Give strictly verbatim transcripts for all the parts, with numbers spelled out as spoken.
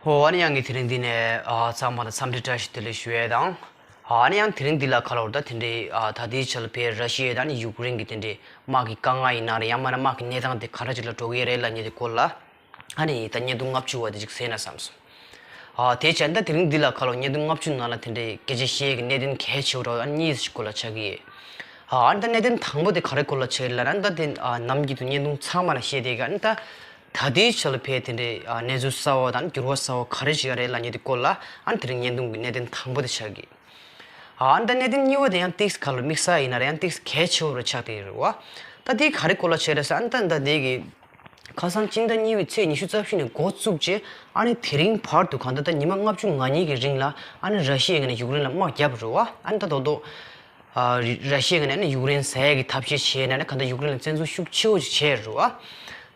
ཨོ་ཨ་ནི་ཡང་གི་དེ་རིང་འདི་ནས་ཨ་ཚང་མ་ལ་འཚམས་འདྲི་བཀྲ་ཤིས་བདེ་ལེགས་ཞུ་ཡས་དང་། ཨ་ནི་ཡང་དེ་རིང་འདི་ལ་ཁ་ལོར་ད་དེ་འདྲའི་ཨ་ད་ལྟའི་ཆར་ལ་བལ་ར་ཤི་ཡ་དང་ནི་ཡུཀ་རེན་གྱི་དེ་འདྲའི་དམག་གི་དཀའ་ངལ་ཡིན་ན་རེད། ཡང་མིན་ན་དམག་གི་གནས་སྟངས་དེ་ག་འདྲ་ཅིག་ལ་འགྲོ་གི་ཡོད་རེད་ལབ་མཁན་དེ་སྐོར་ལ་ཨ་ནི་ད་བརྙན་ཐུང་ལྔ་བཅུ་བ་དེ་ཅིག་གསན་ན་བསམ་སོང་། ཨ་དེ་བྱས་ན་ད་དེ་རིང་འདི་ལ་ཁ་ལོར་བརྙན་ཐུང་ལྔ་བཅུ་ནང་ལ་དེ་འདྲའི་སྐད་ཆ་བཤད་ཀྱི་གནད་དོན་གལ་ཆེ་བོ་འདྲ་བོ་ཨ་ནི་གཉིས་ཤིག་སྐོར་ལ་ཆགས་ཀྱི་ཡོད། ཨ་ནི་ད་གནད་དོན་དང་པོ་དེ་ག་རེ་སྐོར་ལ་ཆགས་ཀྱི་ཡོད་ལབ་ན་ད་དེ་ཨ་ནམ་རྒྱུན་དུ་བརྙན་ཐུང་ཚང་མ་ལ་བཤད་བསྡད་ཀྱི་ཨ་ནི་ད། ད་ལྟའི་ཆར་ལ་བལ་དེ་འདྲའི་ཨ་གནས་ཚུལ་གསར་བ་དང་འགྱུར་བ་གསར་བ་ག་རེ་ཞིག་ཡོད་རེད་ལབ་མཁན་དེ་སྐོར་ལ་ཨ་ནི་དེ་རིང་བརྙན་ཐུང་གི་གནད་དོན་དང་པོ་དེ་ཆགས་ཀྱི། ཨ་ནི་ད་གནད་དོན་གཉིས་པ་དེ་ཡང་ཏིག་ཙམ་ཁ་ལོ་དམིགས་བསལ་ཡིན་ན་རེད། ཡང་ཏིག་ཙམ་གལ་ཆེ་བོ་རུ་ཆགས་བསྡད་ཡོད་རེད་བ། ད་དེ་ག་རེ་སྐོར་ལ་ཆགས་རེད་ཟེར་ན་ད་ད་དེ་གི་ཁ་སང་སྤྱི་ཟླ་གཉིས་པའི་ཚེས་ཉི་ཤུ་རྩ་བཞི་ནས་འགོ་བཙུགས་རྗེས་ཨ་ནི་དེ་རིང་བར་དུ་གང་ལྟར་ད་ཉི་མ་ལྔ་བཅུ་ང་གཉིས་ཀྱི་རིང་ལ་ཨ་ནི་ར་ཤི་ཡའི་ངོས་ནས་ཡུཀ་རེན་ལ་དམག་བརྒྱབ་རེད་བ། ཨ་ནི་ད་དོ་དོ། ཨ་རི་ར་ཤི་ཡའི་ངོས་ནས་ཡུཀ་རེན་ཟ་ཡས་ཀྱི་ཐབས་ཤེས་བྱས་ནས་ནི་གང་ལྟར་ཡུཀ་རེན་ལ་བཙན་འཛུལ་ཤུགས་ཆེ་བོ་ཞིག་བྱས་རེད་བ།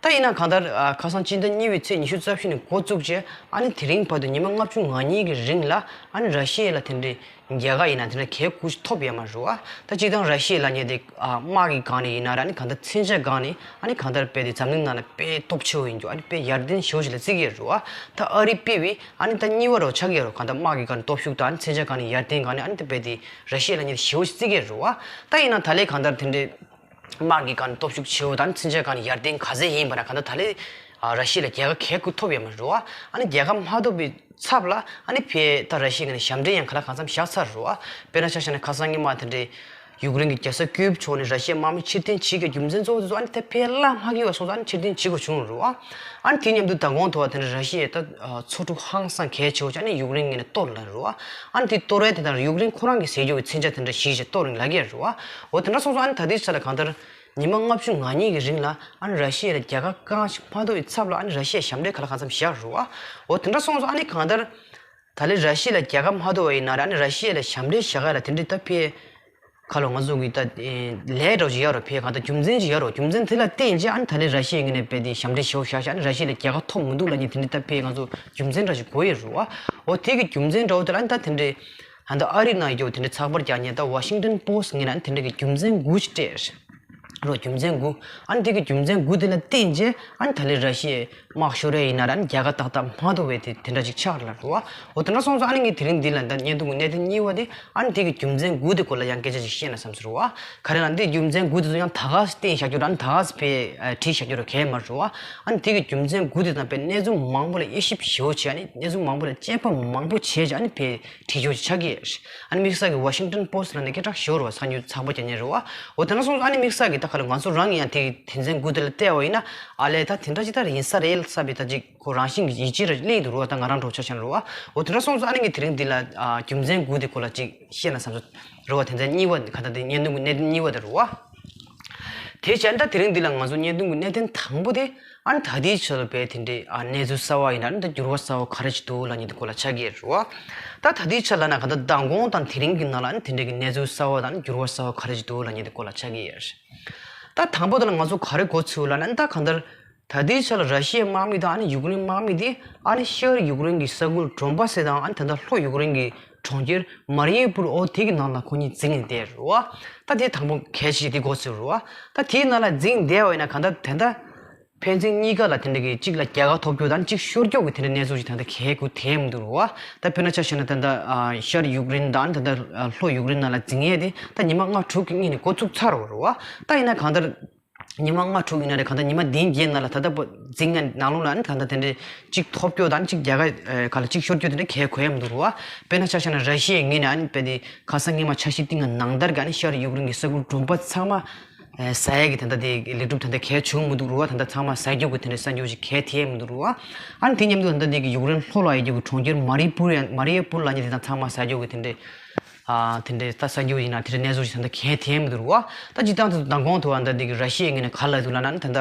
ད་ཡིན་ན་གང་ལྟར་ཨ་ཁ་སང་སྤྱི་ཟླ་གཉིས་པའི་ཚེས་ཉི་ཤུ་རྩ་བཞི་ནས་འགོ་བཙུགས་རྗེས་ཨ་ནི་དེ་རིང་བར་དུ་ཉི་མ་ལྔ་བཅུ་ང་གཉིས་ཀྱི་རིང་ལ་ཨ་ནི་ར་ཤི་ཡ་ལ་དེ་འདྲའི་རྒྱལ་ཁ་ཡིན་ན་དེ་འདྲ་གལ་ཁུར་ཞིག་ཐོབ་ཡོད་མ་རེད་བ། ད་སྤྱིར་བཏང་ར་ཤི་ཡ་ལབ་མཁན་དེ་ཨ་དམག་གི་སྒང་ནས་ཡིན་ན་ར་ནི་གང་ལྟར་མཚོན་ཆ་སྒང་ནས་ཨ་ནི་གང་ལྟར་དཔེ་དེ་འཛམ་གླིང་ནང་ལ་དཔེ་སྟོབས་ཆེ་བོ་ཡིན་རྒྱུ། ཨ་ནི་དཔེ་ཡར་ལྡན་ཞེ་པོ་ཞིག་ལ་བརྩི་གི་ཡོད་རེད་བ། ད་ཨ་རི་དཔེ་བའི་ཨ་ནི་ད་གཉིས་པ་རུ་ཆགས་ཀྱི་ཡོད་རེད། གང་ལྟར་དམག་གི་སྒང་ནས་སྟོབས་ཤུགས་དང་ཨ་ནི་མཚོན་ཆ་སྒང་ནས་ཡར་ལྡན་སྒང་ནས་ཨ་ནི་ད་དཔེ་དེ་ར་ཤི་ཡ་ལབ་མཁན་དེ་ཞེ་པོ་ཞིག་བརྩི་གི་ཡོད་རེད་བ། ད་ཡིན་ན་ད་ལས་གང་ལྟར་དེ་འདྲའི་དམག་གི་སྒང་ནས་སྟོབས་ཤུགས་ཆེ་བོ་དང་མཚོན་ཆ་སྒང་ནས་ཡར་ལྡན་ག་ཚད་ཡིན་པ་ན་གང་ལྟར་ད་ལས་ཨ་ར་ཤི་ཡ་ལ་རྒྱལ་ཁ་གལ་ཁུར་ཐོབ་ཡོད་མ་རེད་བ། ཨ་ནི་རྒྱལ་ཁ་མ་ཐོབ་པའི་ཚབ་ལ་ཨ་ནི་ཕར་ད་ར་ཤི་ཡའི་ངོས་ནས་ཞབས་འདྲེན་ཡང་གང་ལ་གང་འཚམ་བཞག་ཚར་རེད་བ། དཔེར་ན་ཆ་བཞག་ན་ཁ་སང་ཉི་མ་དེ་འདྲའི་ཡུཀ་རེན་གྱི་རྒྱལ་ས་ཀིའུབ་ཕྱོགས་ནས་ར་ཤི་ཡའི་དམག་མི་ཕྱིར་འཐེན་བྱེད་ཀྱི་རྒྱུ་མཚན་གཙོ་བོ་དེ་ཚོ་ཨ་ནི་དེ་ཕར་ལ་མ་བསྐྱལ་བ་སོང་ཙང་ཨ་ནི་ཕྱིར་འཐེན་བྱེད་དགོས་བྱུང་རེད་བ། ཨ་ནི་དེ་མཉམ་དུ་མདང་དགོང་ཐོག་དེ་འདྲ་ར་ཤི་ཡའི་ད་མཚོ་གྲུ་ཧང་སང་གལ་ཆེ་བོ་ཅིག་ཨ་ནི་ཡུཀ་རེན་ངོས་ནས་གཏོར་ལབ་རེད་བ། ཨ་ནི་དེ་གཏོར་ཡས་དེ་དང་ཡུཀ་རེན་ཁོ་རང་གིས་ཟེར་རྒྱུ་གི་མཚོན་ཆ་དེ་འདྲ་བཞི་ཞིག་གཏོར་ཡིན་ལབ་ཀྱི་རེད་བ། འོ་དེ་འདྲ་སོང་ཙང་ཨ་ནི་ད་ལྟའི་ཆ་ལ་གང་ལྟར་ཉི་མ་ལྔ་བཅུ་ང་གཉིས་ཀྱི་རིང་ལ་ཨ་ནི་ར་ཤི་ཡ་ལ་རྒྱལ་ཁ་གང་ཞིག་མ་ཐོབ་པའི་ཚབ་ལ་ཨ་ནི་ར་ཤི་ཡ་ཞབས་འདྲེན་གང་ལ་གང་འཚམ་བཞག་རེད་བ། འོ་དེ་འདྲ་སོང་ཙང་ཨ་ནི་གང་ལྟར་ད་ལྟའི་ར་ཤི་ཡ་ལ་རྒྱལ་ཁ་མ་ཐོབ་པ་ཡིན་ན་ར་ཨ་ནི་ར་ཤི་ཡ་ལ་ཞབས་འདྲེན་བཞག་ཡ་ལ་དེ་འདྲའི་ད་ཕར་ཁ་ལོ་ང་ཚོ་གི་ད་ལས་འདྲ་ཅིག་ཡོད་རེད་བ། ཕར་གང་ལྟར་རྒྱུ་མཚན་ཅིག་ཡོད་རེད་བ། རྒྱུ་མཚན་དེ་ལ་བརྟེན་བྱས་ཨ་ནི་ད་ལྟའི་ར་ཤི་ཡའི་ངོས་ནས་དཔེ་དེ་ཞབས་འདྲེན་ཞེ་པོ་བཞག་བཞག་ཨ་ནི་ར་ཤི་ཡ་ལ་རྒྱལ་ཁ་ཐོབ་མི་འདུག་ལབ་མཁན་དེ་འདྲའི་ད་ཕར་ང་ཚོ་རྒྱུ་མཚན་འདྲ་ཅིག་དགོས་ཡོད་རེད་བ། འོ་དེ་གི་རྒྱུ་མཚན་འདྲ་བོ་དེ་ལ་ཨ་ནི་ད་དེ་འདྲའི་ད་ལྟ་ཨ་རི་ནང་ཡོད་དེ་འདྲའི་ཚགས་པར་རྒྱག་མཁན་ད་Washington Post ངོས་ནས་ཨ་ནི་དེ་འདྲ་གི་རྒྱུ་མཚན་དགུ་ཞིག་སྤྲད་རེད། རོ་རྒྱུ་མཚན་དགུ། ཨ་ནི་དེ་གི་རྒྱུ་མཚན་དགུ་དེ་ལ་བརྟེན་བྱས་ཨ་ནི་ད་ལྟའི་ར་ཤི་ཡའི་དམག་ཤོར་ཡས་ཡིན་ན་ར་ཨ་ནི་རྒྱལ་ཁ་ཏག་ཏག་མ་ཐོབ་པའི་དེ་དེ་འདྲ་ཅིག་ཆགས་ལ་རོ། འོ་དེ་འདྲ་སོང་ཙང་ཨ་ནི་ངས་དེ་རིང་འདི་ལ་ད་བརྙན་ཐུང་གི་གནད་དོན་གཉིས་པ་དེ་ཨ་ནི་དེ་གི་རྒྱུ་མཚན་དགུ་དེ་སྐོར་ལ་ཡང་སྐད་ཆ་ཅིག་བཤད་ན་བསམ་ཟེར་བ། ག་རེ་ལབ་ན་དེ་རྒྱུ་མཚན་དགུ་དེ་ཚོ་ཡང་ད་ག་སེ་བརྟེན་བཞག་རྒྱུ་ར་ཨ་ནི་ད་ག་སེ་ཕར་བྲིས་བཞག་རྒྱུ་ར་གལ་མ་རེད་བ། ཨ་ནི་དེ་གི་རྒྱུ་མཚན་དགུ་དེ་དང་དཔེ་གནས་ཚུལ་མང་པོ་ལ་དབྱེ་ཞིབ་ཞེ་པོ་བྱས་ཨ་ནི་གནས་ཚུལ་མང་པོ་ལ་དཔྱད་པ་མང་པོ་བྱས་བྱས་ཨ་ནི་ཕར་བྲིས་རྒྱུ་ཆགས་ཀྱི་ཡོད་རེད། ཨ་ནི་དམིགས་བསལ་གྱི་Washington Post ལབ་ནས་སྐད་གྲགས་ཞེ་པོ་རེད་བ། གསར་འགྱུར་ཚགས་པར་རྒྱག་མཁན་རེད་བ། འོ་དེ་འདྲ་སོང་ཙང་ཨ་ནི་དམིགས་བསལ་གྱི་ད་ག་ལ་ང་ཚོ་རང་གིས་ཡང་དེ་དོན་ཚན་དགུ་དེ་ལ་བལྟས་པ་ཡིན་ན་ཨ་ལས་ད་དེ་འདྲ་ཅིག་ད་ཡིན་ས་རེད་བསམ་པའི་ད་ཅིག་ཁོ་རང་བཞིན་གྱི་ཡིད་ཆེས་ར་སླེབས་འདུག་རེད་བ། ད་ང་རང་འདྲ་བོ་ཆ་བཞག་ན་རེད་བ། འོ་དེ་འདྲ་སོང་ཙང་ཨ་ནི་ངས་དེ་རིང་འདི་ལ་ཨ་རྒྱུ་མཚན་དགུ་དེ་སྐོར་ལ་ཅིག་བཤད་ན་བསམ་སོང་རེད་བ། དོན་ཚན་གཉིས་པ་ག་ད་དེ་བརྙན་ཐུང་གི་གནད་དོན་གཉིས་པ་དེ་རེད་བ། དེ་བྱས་ན་ད་དེ་རིང་འདི་ལ་ང་ཚོ་བརྙན་ཐུང་གི་གནད་དོན་དང་པོ་དེ་ཨ་ནི་ད་ལྟའི་ཆར་ལ་དཔེ་དེ་འདྲའི་ཨ་གནས་ཚུལ་གསར་བ་ཡིན་ན་ཨ་ནི་ད་འགྱུར་བ་གསར་བ་ག་རེ་ཞིག་འདུག་ལབ་མཁན་དེ་སྐོར་ལ་ཆགས་ཀྱི་རེད་བ། ད་ད་ལྟའི་ཆར་ལབ་ན་ག་ད་མདང་དགོང་དང་དེ་རིང་གི་ནང་ལ་ཨ་ནི་དེ་འདྲའི་གི་གནས་ཚུལ་གསར་བ་དང་ཨ་ནི་འགྱུར་བ་གསར་བ་ག་རེ་ཞིག་འདུག་ལབ་མཁན་དེ་སྐོར་ལ་ཆགས་ཀྱི་ཡོད་རེད། ད་དང་པོ་དེ་ལ་ང་ཚོ་ག་རེ་གོ་ཚུལ་ལབ་ན་ཨ་ནི་ད་གང་ལྟར་ད་ལྟའི་ཆར་ལ་ར་ཤི་ཡའི་དམག་མི་དང་ཨ་ནི་ཡུཀ་རེན་དམག་མི་དེ་ཨ་ནི་ཤར་ཡུཀ་རེན་གྱི་ས་ཁུལ་ཌོན་པཱ་སི་དང་ཨ་ནི་ད་ལྟ་ལྷོ་ཡུཀ་རེན་གྱི་གྲོང་ཁྱེར་མ་རི་ཡུ་པུལ་འོ་དེ་གི་ནང་ལ་ཁོ་གཉིས་འཛིང་ནས་བསྡད་རེད་བ། ད་དེ་དང་པོ་གལ་ཆེ་དེ་གོ་ཚུལ་རེད་བ། ད་དེའི་ནང་ལ་འཛིང་བསྡད་པ་ཡིན་ན་གང་ལྟར་དེ་འདྲ་ཕན་ཚུན་གཉིས་ཀ་ལ་དེ་འདྲ་གི་གཅིག་ལ་རྒྱལ་ཁ་ཐོབ་རྒྱུ་དང་གཅིག་ཤོར་རྒྱུ་གི་དེ་འདྲ་གནས་ཚུལ་ཞིག་ད་ལྟ་གལ་ཁུར་ཐེབས་མི་འདུག་རེད་བ། ད་དཔེར་ན་ཆ་བཞག་ན་ད་ལྟ་ཤར་ཡུཀ་རེན་དང་ད་ལྟ་ལྷོ་ཡུཀ་རེན་ནང་ལ་འཛིང་ཡས་དེ་ད་ཉི་མ་ལྔ་དྲུག་གི་སྔོན་ནས་འགོ་བཙུགས་ཚར་བ་རེད་བ། ད་ཡིན་ན་གང་ལྟར་ཉི་མ་ལྔ་དྲུག་ཡིན་ན་རེད། གང་ལྟར་ཉི་མ་བདུན་བརྒྱད་ནང་ལ་ད་ལྟ་བུ་འཛིང་ནང་ལོགས་ལ་ནི་གང་ལྟར་དེ་འདྲའི་གཅིག་ཐོབ་རྒྱུ་དང་གཅིག་རྒྱལ་ཁ་ག་ལ་གཅིག་ཤོར་རྒྱུ་དེ་འདྲ་གལ་གོ་ཡ་མི་འདུག་རེད་བ། དཔེར་ན་ཆ་བཞག་ན་ར་ཤི་ཡའི་ངོས་ནས་ཨ་ནི་དཔེ་དེ་ཁ་སང་སྔོན་མ་འཆར་གཞི་བཏིང་བ་ནང་ལྟར་གྱི་ཨ་ནི་ཤར་ཡུཀ་རེན་གྱི་ས་ཁུལ་ཌོན་པཱ་སི་ཚང་མ་ཟ་ཡས་ཀྱི་དེ་འདྲ་དེ་ལས་སྒྲུབ་དེ་འདྲ་གལ་བྱུང་མི་འདུག་རེད་བ། ད་ལྟ་ཚང་མ་ཟ་རྒྱུ་གི་དེ་འདྲའི་གསར་འགྱུར་ཞིག་གལ་ཐེབས་མི་འདུག་རེད་བ། ཨ་ནི་དེ་མཉམ་དུ་ད་ལྟ་དེ་གི་ཡུཀ་རེན་ལྷོ་ལ་ཡོད་རྒྱུ་གི་གྲོང་ཁྱེར་མ་རི་པུར་ཡང་མ་རི་ཡ་པུར་ལབ་མཁན་དེ་དང་ཚང་མ་ཟ་རྒྱུ་གི་དེ་འདྲའི་ཨ་དེ་འདྲའི་ད་གསར་འགྱུར་ཡིན་ན་དེ་འདྲའི་གནས་ཚུལ་ཞིག་ད་ལྟ་གལ་ཐེབས་མི་འདུག་རེད་བ། ད་སྤྱིར་བཏང་དུ་མདང་དགོང་དུ་བ་ད་འདི་གི་ར་ཤི་ཡའི་ངོས་ནས་ག་ལབ་འདུག་ལབ་ན་ད་ལྟ་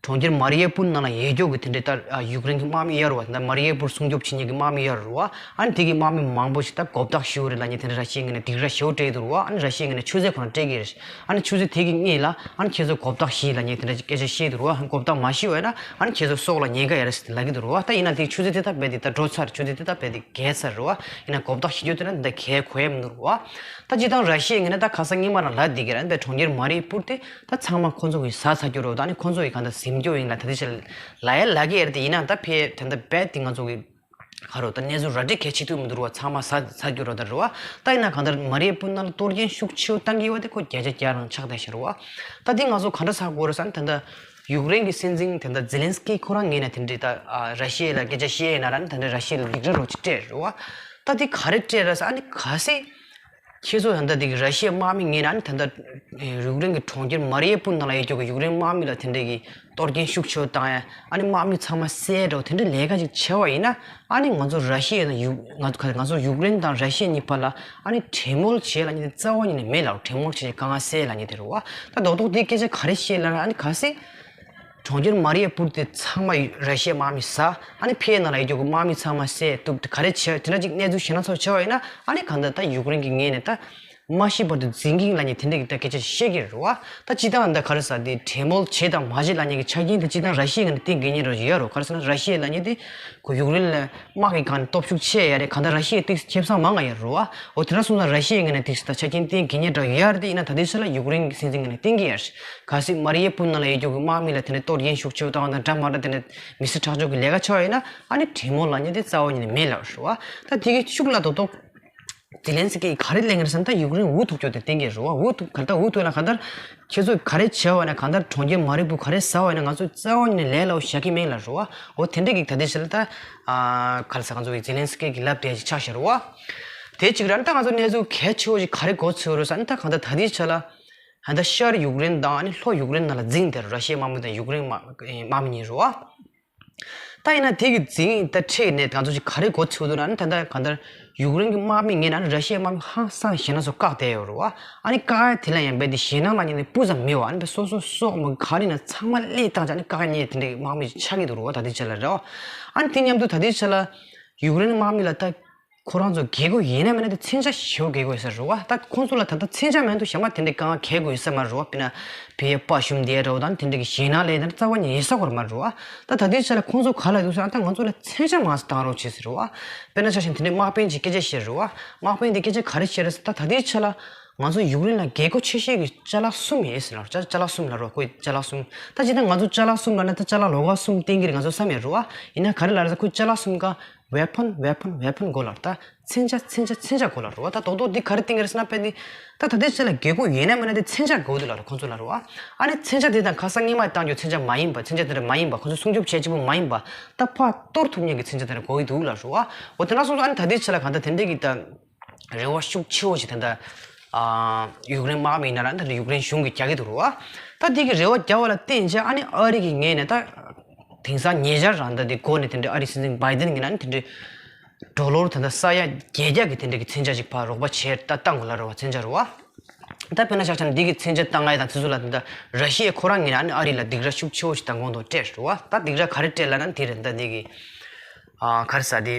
གྲོང་ཁྱེར་མ་རི་ཡ་པུར་ནང་ལ་ཡོད་རྒྱུ་གི་དེ་འདྲའི་ད་ཡུཀ་རེན་གྱི་དམག་མི་ཡོད་རེད་བ། ད་ལྟ་མ་རི་ཡ་པུར་སྲུང་སྐྱོབ་བྱེད་མཁན་གྱི་དམག་མི་ཡོད་རེད་བ། ཨ་ནི་དེ་གི་དམག་མི་མང་པོ་ཞིག་ད་གོ་བརྡ་ཞུ་རེད་ལབ་མཁན་དེ་འདྲ་ར་ཤི་ཡའི་ངོས་ནས་སྡིགས་ར་ཞེ་པོ་སྤྲད་འདུག་རེད་བ། ཨ་ནི་ར་ཤི་ཡའི་ངོས་ནས་ཆུ་ཚོད་ཁོ་རང་སྤྲད་ཀྱི་རེད། ཨ་ནི་ཆུ་ཚོད་དེ་གི་སྔོན་ལ་ཨ་ནི་ཁྱེད་ཚོ་གོ་བརྡ་ཞིག་ལབ་མཁན་དེ་འདྲ་སྐད་ཆ་བཤད་འདུག་རེད་བ། གོ་བརྡ་མ་ཞུས་པ་ཡིན་ན་ཨ་ནི་ཁྱེད་ཚོ་སྲོག་ལ་ཉེན་ཁ་ཡོད་རེད་ཟེར་ལབ་ཀྱི་འདུག་རེད་བ། ད་ཡིན་ན་དེ་ཆུ་ཚོད་དེ་ད་རྦད་དེ་ད་འགྲོ་ཚར། ཆུ་ཚོད་དེ་ད་རྦད་དེ་བརྒལ་ཚར་རེད་བ། ཡིན་ན་གོ་བརྡ་ཞུ་རྒྱུ་དེ་ན་འདི་གལ་གོ་ཡ་མི་འདུག་རེད་བ། ད་སྤྱིར་བཏང་ར་ཤི་ཡའི་ངོས་ནས་ད་ཁ་སང་སྔོན་མ་རང་ལབ་བསྡད་ཀྱི་རེད། འདི་གྲོང་ཁྱེར་མ་རི་པུར་དེ་ད་ཚང་མ་ཁོ་ཚོ་གིས་ཟ་ཚར་རྒྱུ་རེད་བ། ད་ནི་ཁོ་ཚོ་གིས་གང་ལྟར་ཟིན་རྒྱུ་ཡིན་ལབ་ད་དེ་ཆ་ལབ་ཡ་ལབ་ཀྱི་ཡོད་རེད། དེ་ཡིན་ན་ད་ཕར་ད་ལྟ་རྦད་དེ་ང་ཚོ་གི་ ག་རེ་ད་གནས་ཚུལ་ར་སྤྲོད་གལ་ཆེ་ཐུབ་མི་འདུག་ར་བ། ཚང་མ་ཟ་ཟ་རྒྱུ་ར་ད་ར་བ། ད་ཡིན་ན་གང་ལྟར་མ་རི་ཡུ་པོལ་ནང་ལ་གཏོར་སྐྱོན་ཤུགས་ཆེ་བོ་བཏང་གི་ཡོད་པ་དེ་ཁོ་བརྒྱ་ཆ་བརྒྱ་རང་ཆགས་བསྡད་ཤག་ར་བ། ད་དེ་ང་ཚོ་ག་འདྲ་ཟ་དགོས་རེད་ཟེར་ན། ད་ལྟ་ཡུཀ་རེན་གྱི་སྲིད་འཛིན་དེ་འདྲ་ཛེ་ལན་སི་ཀི་ཁོ་རང་ངོས་ནས་དེ་འདྲའི་ད་ཨ་ར་ཤི་ཡ་ལ་སྐད་ཆ་བཤད་ཡིན་ན་ར་ནི་དེ་འདྲའི་ར་ཤི་ཡ་ལ་སྡིགས་ར་རོགས་ཅིག་སྤྲད་རེད་བ། ད་དེ་ག་རེ་སྤྲད་རེད་ཟེར་ཨ་ནི་གལ་སྲིད་ཁྱེད་ཚོ་ད་ལྟ་དེ་གི་ར་ཤི་ཡའི་དམག་མི་ངོས་ནས་ཨ་ནི་ད་ལྟ་ཡུཀ་རེན་གྱི་གྲོང་ཁྱེར་མ་རི་ཡུ་པོལ་ནང་ལ་ཡོད་རྒྱུ་གི་ཡུཀ་རེན་དམག་མི་ལ་དེ་འདྲའི་གི་གཏོར་སྐྱོན་ཤུགས་ཆེ་བོ་བཏང་ཡ། ཨ་ནི་དམག་མི་ཚང་མ་བསད་འགྲོ་དེ་འདྲའི་ལས་ཀ་ཅིག་བྱས་པ་ཡིན་ན། ཨ་ནི་ང་ཚོ་ར་ཤི་ཡ་དང་ཡུ་ང་ཚོ་ང་ཚོ་ཡུཀ་རེན་དང་ར་ཤི་ཡ་གཉིས་བར་ལ་ཨ་ནི་གྲོས་མོལ་བྱེད་ལབ་མཁན་དེ་རྩ་བ་ཉིད་ནས་མེད་ལ། གྲོས་མོལ་བྱེད་དཀའ་ངལ་སེལ་ལབ་མཁན་དེ་རེད་བ། ད་རྡོག་རྡོག་འདི་སྐད་ཆ་ག་རེ་བཤད་ལབ་ན། ཨ་ནི་གལ་སྲིད་གྲོང་ཁྱེར་མ་རི་ཡ་པུར་དེ་ཚང་མ་ར་ཤི་ཡའི་དམག་མི་ཟ། ཨ་ནི་ཕའི་ནང་ལ་ཡོད་རྒྱུ་གི་དམག་མི་ཚང་མ་བསད་གཏུབ་དེ་ག་རེ་བྱས་དེ་འདྲ་ཅིག་གནས་ཚུལ་ཞེ་ན་ཚོ་བྱས་པ་ཡིན་ན། ཨ་ནི་གང་ལྟར་ད་ཡུཀ་རེན་གྱི་ངོས་ནས་ད་མ་ཤི་བར་དུ་འཛིང་གིན་ལབ་མཁན་དེ་འདྲ་གི་ད་སྐད་ཆ་བཤད་ཀྱི་རེད་བ། ད་སྤྱིར་བཏང་ད་ག་རེ་ཟེར་དེ་གྲོས་མོལ་བྱེད་དང་མ་བྱེད་ལབ་མཁན་གྱི་ཆ་རྐྱེན་དེ་སྤྱིར་བཏང་ར་ཤི་ཡའི་ངོས་ནས་བསྟན་དགོས་མཁན་རེད་ཡོད་རེད། ག་རེ་ཟེར་ན་ར་ཤི་ཡ་ལབ་མཁན་དེ་ཁོ་ཡུཀ་རེན་ལ་དམག་གི་སྒང་ནས་སྟོབས་ཤུགས་ཆེ་ཡ་རེད། གང་ལྟར་ར་ཤི་ཡའི་ཏིག་ཁེ་བཟང་མང་ང་ཡོད་རེད་བ། འོ་དེ་འདྲ་སོང་ཙང་ར་ཤི་ཡའི་ངོས་ནས་ཏིག་ད་ཆ་རྐྱེན་བསྟན་དགོས་མཁན་འདྲ་ཡོད་རེད། དེ་ཡིན་ན་ད་ལྟའི་ཆ་ལ་ཡུཀ་རེན་གྱི་སྲིད་འཛིན་ངོས་ནས་བསྟན་གྱི་ཡོད་རེད། གལ་སྲིད་མ་རི་ཡུ་པོལ་ནང་ལ་ཡོད་རྒྱུ་གི་དམག་མི་ལ་དེ་འདྲ་གཏོར་སྐྱོན་ཤུགས་ཆེ་བོ་བཏང་བ་དང་འདྲ་མ་འདྲ་དེ་འདྲ་མི་ཚེ་ཁྲག་སྦྱོར་གྱི་ལས་ཀ་བྱས་པ་ཡིན་ན། ཨ་ནི་གྲོས་མོལ་ལབ་མཁན་དེ་རྩ་བ་ཉིད་ནས་མེད་ལབ་རེད་བ། ད་དེ་གི་ཤུགས་ལ་རྡོག་རྡོག་ཛེ་ལན་སི་ཀིས་ག་རེ་གླེང་གི་རེད་ཟེར་ན། ད་ཡུཀ་རེན་འུ་ཐུག་རྒྱུ་དེ་བསྟན་གྱི་རེད་བ། འུ་ཐུག་ག་ད་འུ་ཐུག་ན་གང་ལྟར་ཁྱེད་ཚོས་ག་རེ་བྱས་པ་ན། གང་ལྟར་གྲོང་ཁྱེར་མ་རི་པུར་ག་རེ་ཟ་བ་ཡིན་ན་ང་ཚོས་རྩ་བ་ཉིད་ནས་ལས་སླ་བོ་བཞག་གི་མེད་ལབ་རེད་བ། འོ་དེ་འདྲ་གི་ད་ལྟའི་ཆ་ལ་ད་ཨ་ག་རེ་ཟེར། ང་ཚོ་གི་ཛེ་ལན་སི་ཀི་གི་ལབ་དེ་ཅིག་ཆགས་བཞག་རེད་བ། དེ་གཅིག་རེད། ད་ང་ཚོ་གནས་ཚུལ་གལ་ཆེ་བོ་ཞིག་ག་རེ་གོ་ཚོད་རེད་ཟེར་ན། ད་གང་ལྟར་ད་ལྟའི་ཆ་ལ་ད་ལྟ་ཤར་ཡུཀ་རེན་དང་ཨ་ནི་ལྷོ་ཡུཀ་རེན་ནང་ལ་འཛིང་དེ་ར་ཤི་ཡའི་དམག་མི་དང་ཡུཀ་རེན་དམག་དམག་མི་གཉིས་རེད་བ། ད་ཡིན་ན་དེ་གི་འཛིང་ད་འཕྲད་ནས་ང་ཚོ་ཅིག་ག་རེ་གོ་ཚོད་འདུག་ན། ད་ལྟ་གང་ལྟར་ཡུཀ་རེན་གྱི་དམག་མི་ངོས་ནས་ར་ཤི་ཡའི་དམག་མི་ཧང་སང་ཞེ་ན་ཚོ་བཀག་བསྡད་ཡོད་རེད་བ། ཨ་ནི་བཀག་ཡ་དེ་ལ་ཡང་རྦད་དེ་ཞེད་སྣང་ལབ་མཁན་དེ་སྤུ་ཙམ་མེད་བ། ཨ་ནི་རྦད་སོ་སོ་སོག་མོ་ག་རེ་ན་ཚང་མ་སླེབས་བཏང་བྱས། ཨ་ནི་བཀག་ཉེས་དེ་འདྲའི་དམག་མི་ཆགས་ཀྱི་འདུག་རེད་བ། ད་ལྟའི་ཆ་ལ་རེད་བ། ཨ་ནི་དེ་མཉམ་དུ་ད་ལྟའི་ཆ་ལ་ཡུཀ་རེན་དམག་མི་ལ་ད་ཁོ་རང་ཚོ་རྒས་རྒུད་ཡིན་ན་མིན་ན་དེ་མཚོན་ཆ་ཞེ་པོ་རྒས་རྒུད་ཡོད་ས་རེད་བ། ད་ཁོང་ཚོ་ལ་ད་ལྟ་མཚོན་ཆ་མེད་དུས་གཞན་པ་དེ་འདྲའི་དཀའ་ངལ་འཕྲད་དགོས་ཡོད་ས་མ་རེད་བ། དཔེར་ན་བོད་ཡིག་པ་ཞུམ་བསྡད་རེད་བ་དང་། དེ་འདྲའི་གི་ཞེད་སྣང་ལས་དེ་རྩ་བ་ཉིད་ཡོད་ས་ཁོ་རང་མ་རེད་བ། ད་ད་ལྟའི་ཆ་ལ་ཁོང་ཚོ་ག་ལབ་འདུག་ཟེར་ན། ད་ང་ཚོ་ལ་མཚོན་ཆ་མང་ཙམ་བཏང་རོགས་བྱེད་ཟེར་རེད་བ། དཔེར་ན་ཆ་བཞག་ན་དེ་འདྲའི་དམག་དཔོན་གྱིས་སྐད་ཆ་བཤད་རེད་བ། དམག་དཔོན་དེ་སྐད་ཆ་ག་རེ་བཤད་རེད་ཟེར། ད་ད་ལྟའི་ཆ་ལ་ང་ཚོ་ཡུཀ་རེན་ལ་རྒྱལ་སྒོ་ཆེ་ཤོས་ཀྱི་ཅ་ལག་གསུམ་ཡོད་ཟེར་ལབ། ཅ་ཅ་ལག་གསུམ་ལབ་རེད་བ། ཁོས་ཅ་ལག་གསུམ། ད་ཅི་ད་ང་ཚོ་ཅ་ལག་གསུམ་ལབ་ན་ད་ཅ་ལག་ལོགས་ཀ་གསུམ་བསྟན་གྱི་རེད། ང་ཚོ་བསམ་ཡོད་རེད་བ། ཡིན་ན་ག་རེ་ལབ་རེད་ཟེར། ཁོས་ཅ་ལག་གསུམ་ཀ་weapon, weapon, weapon དགོས་ལབ། ད་མཚོན་ཆ་མཚོན་ཆ་མཚོན་ཆ་དགོས་ལབ་རེད་བ། ད་རྡོག་རྡོག་འདི་ག་རེ་བསྟན་གྱི་རེད་ཟེར་ན། དཔེ་འདི་ད་ད་ལྟའི་ཆ་ལ་རྒྱལ་སྒོ་ཡོད་ན་མེད་ན་དེ་མཚོན་ཆ་དགོས་འདུག་ལབ་རེད། ཁོང་ཚོ་ལབ་རེད་བ། ཨ་ནི་མཚོན་ཆ་དེ་དང་ཁ་སང་སྔོན་མ་བཏང་རྒྱུ་མཚོན་ཆ་མ་ཡིན་པ། མཚོན་ཆ་དེ་འདྲ་མ་ཡིན་པ། ཁོང་ཚོ་སྲུང་སྐྱོབ་བྱེད་བྱེད་པོ་མ་ཡིན་པ། ད་ཕར་གཏོར་ཐུབ་མཁན་གྱི་མཚོན་ཆ་དེ་འདྲ་དགོས་ཀྱི་འདུག་ལབ་རེད་བ། འོ་དེ་འདྲ་སོང་ཙང་ཨ་ནི་ད་ལྟའི་ཆ་ལ་གང་ལྟར་དེ་འདྲའི་གི་ད་རེ་བ་ཤུགས་ཆེ་བོ་ཞིག་ད་ལྟ་ཨ་ཡུཀ་རེན་དམག་མི་ཡིན་ན་ར་ད་ལྟ་ཡུཀ་རེན་གཞུང་གིས་རྒྱག་གི་འདུག་རེད་བ། ད་དེ་གི་རེ་བ་རྒྱག་པ་ལ་བརྟེན་བྱས་ཨ་ནི་ཨ་རི་གི་ངོས་ནས་ད་དེང་སང་ཉེ་ཆར་རང་ད་དེ་འགོ་ནས་དེ་འདྲའི་ཨ་རིའི་སྲིད་འཛིན་བྷའི་ཌེན་གྱིས་ན་ནི་དེ་འདྲའི་ཌོ་ལར་ད་ལྟ་ས་ཡ་བརྒྱད་བརྒྱ་གི་དེ་འདྲ་གི་མཚོན་ཆ་ཅིག་ཕར་རོགས་པ་བྱས་ད་བཏང་དགོས་ལབ་རེད་བ། མཚོན་ཆ་རེད་བ། ད་དཔེར་ན་ཆ་བཞག་ན་འདི་གི་མཚོན་ཆ་བཏང་ཡ་དང་དེ་ཚོ་ལ་ད་ལྟ་ར་ཤི་ཡ་ཁོ་རང་ངོས་ནས་ཨ་ནི་ཨ་རི་ལ་སྡིགས་ར་ཤུགས་ཆེ་བོ་ཞིག་ད་གོང་དུ་སྤྲད་རེད་བ། ད་སྡིགས་ར་ག་རེ་སྤྲད་ལབ་ན་དེ་རེད། ད་འདི་གི་ཨ་ག་རེ་ཟེར་དེ།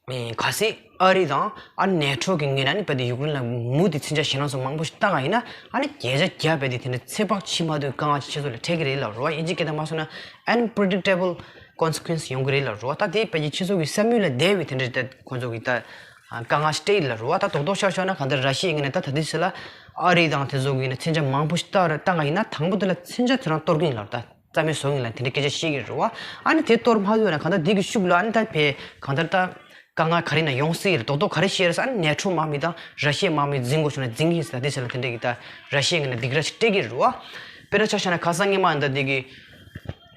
ཨེ་གལ་སྲིད་ཨ་རི་དང་ཨ་ནེ་ཊོ་གི་ངོས་ནས་ཨ་ནི་རྦད་དེ་ཡུཀ་རེན་ལ་མུ་མཐུད་མཚོན་ཆ་ཞེད་སྣང་ཚོ་མང་པོ་ཞིག་བཏང་བ་ཡིན་ན། ཨ་ནི་བརྒྱ་ཆ་བརྒྱ་རྦད་དེ་དེ་འདྲ་ཚོད་དཔག་བྱེད་མ་ཐུབ་དཀའ་ངལ་ཅིག་ཁྱེད་ཚོ་ལ་འཕྲད་ཀྱི་རེད་ལབ་རེད་བ། དབྱིན་ཇིའི་སྐད་ཐོག་མ་སོང་ན་unpredictable consequence ཡོང་གི་རེད་ལབ་རེད་བ། ད་དེ་རྦད་དེ་ཁྱེད་ཚོ་གི་བསམ་ཡུལ་ལས་འདས་པའི་དེ་འདྲ་ད་ཁོང་ཚོ་གི་ད་དཀའ་ངལ་ཞིག་འཕྲད་ཀྱི་རེད་ལབ་རེད་བ། ད་རྡོག་རྡོག་ཤོད་ཤོད་ན་གང་ལྟར་ར་ཤི་ཡའི་ངོས་ནས་ད་ད་ལྟའི་ཆ་ལ་ཨ་རི་དང་དེ་ཚོ་གི་ངོས་ནས་མཚོན་ཆ་མང་པོ་ཞིག་བཏང་བཏང་བ་ཡིན་ན། དང་པོ་དེ་ལ་མཚོན་ཆ་དེ་རང་གཏོར་གྱི་ཡིན་ལབ་རེད། ད་རྩ་མེད་བཟོ་ཡིན་ལབ་དེ་འདྲའི་སྐད་ཆ་བཤད་ཀྱི་རེད་བ། ཨ་ནི་དེ་གཏོར་མ་ཐུབ་ན་གང་ལྟར་འདི་གི་ཤུགས་ལ་ཨ་ནི་ད་ཕར་གང་ལྟར་ད་དཀའ་ངལ་ག་རེ་ན་ཡོང་སྲིད་རེད། རྡོག་རྡོག་ག་རེ་བཤད་རེད་ཟེར་ན། ཨ་ནི་ནེ་ཊོ་དམག་མི་དང་ར་ཤི་ཡའི་དམག་མི་འཛིང་དགོས་བྱུང་ན་འཛིང་གི་ཡིན་ཟེར། ད་དེ་ཆ་ལ་དེ་འདྲ་གི་ད་ར་ཤི་ཡའི་ངོས་ནས་སྡིགས་ར་ཞིག་སྤྲད་ཀྱི་རེད་བ། དཔེར་ན་ཆ་བཞག་ན་ཁ་སང་སྔོན་མ་ད་འདི་གི་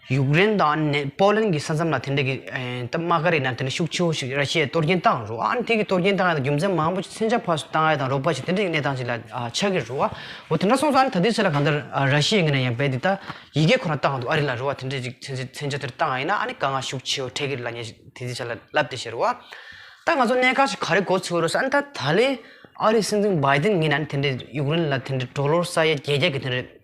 ཡུཀ་རེན་དང་ནེ་པོ་ལན་གྱི་ས་མཚམས་ལ་དེ་འདྲ་གི་ཨེ་ད་དམག་སྒར་ཡིན་ན་དེ་འདྲ་ཤུགས་ཆེ་བོ་ཞིག་ར་ཤི་ཡས་གཏོར་སྐྱོན་བཏང་རེད་བ། ཨ་ནི་དེ་གི་གཏོར་སྐྱོན་བཏང་ཡ་དང་རྒྱུ་མཚན་མང་པོ་ཞིག་མཚོན་ཆ་ཕར་ཚུར་བཏང་ཡ་དང་རོགས་པ་ཞིག་དེ་འདྲ་གི་གནས་སྟངས་ཅིག་ལ་ཨ་ཆགས་ཀྱི་རེད་བ། འོ་དེ་འདྲ་སོང་ཙང་ཨ་ནི་ད་ལྟའི་ཆ་ལ་གང་ལྟར་ཨ་ར་ཤི་ཡའི་ངོས་ནས་ཡང་རྦད་དེ་ད་ཡི་གེ་ཁོ་རང་བཏང་འདུག་ཨ་རི་ལ་རེད་བ། དེ་འདྲ་ཅིག་མཚོན་ཆ་མཚོན་ཆ་དེར་བཏང་ཡིན་ན་ཨ་ནི་དཀའ་ངལ་ཤུགས་ཆེ་བོ་འཕྲད་ཀྱི་རེད་ལབ་མཁན་ཞིག་དེ་དེ་ཆ་ལ་ལབ་བསྡད་ཤག་རེད་བ། ད་ང་ཚོ་གནད་འགག་ཞིག་ག་རེ་གོ་ཚོད་རེད་ཟེར་ན། ད་ད་ལན་ཨ་རིའི་སྲིད་འཛིན་བྷའི་ཌེན་ངོས་ནས་ཨ་ནི་དེ་འདྲའི་ཡུཀ་རེན་ལ་དེ་འདྲའི་ཌོ་ལར་ས་ཡ་བརྒྱད་བརྒྱ་གི་དེ་འདྲའི་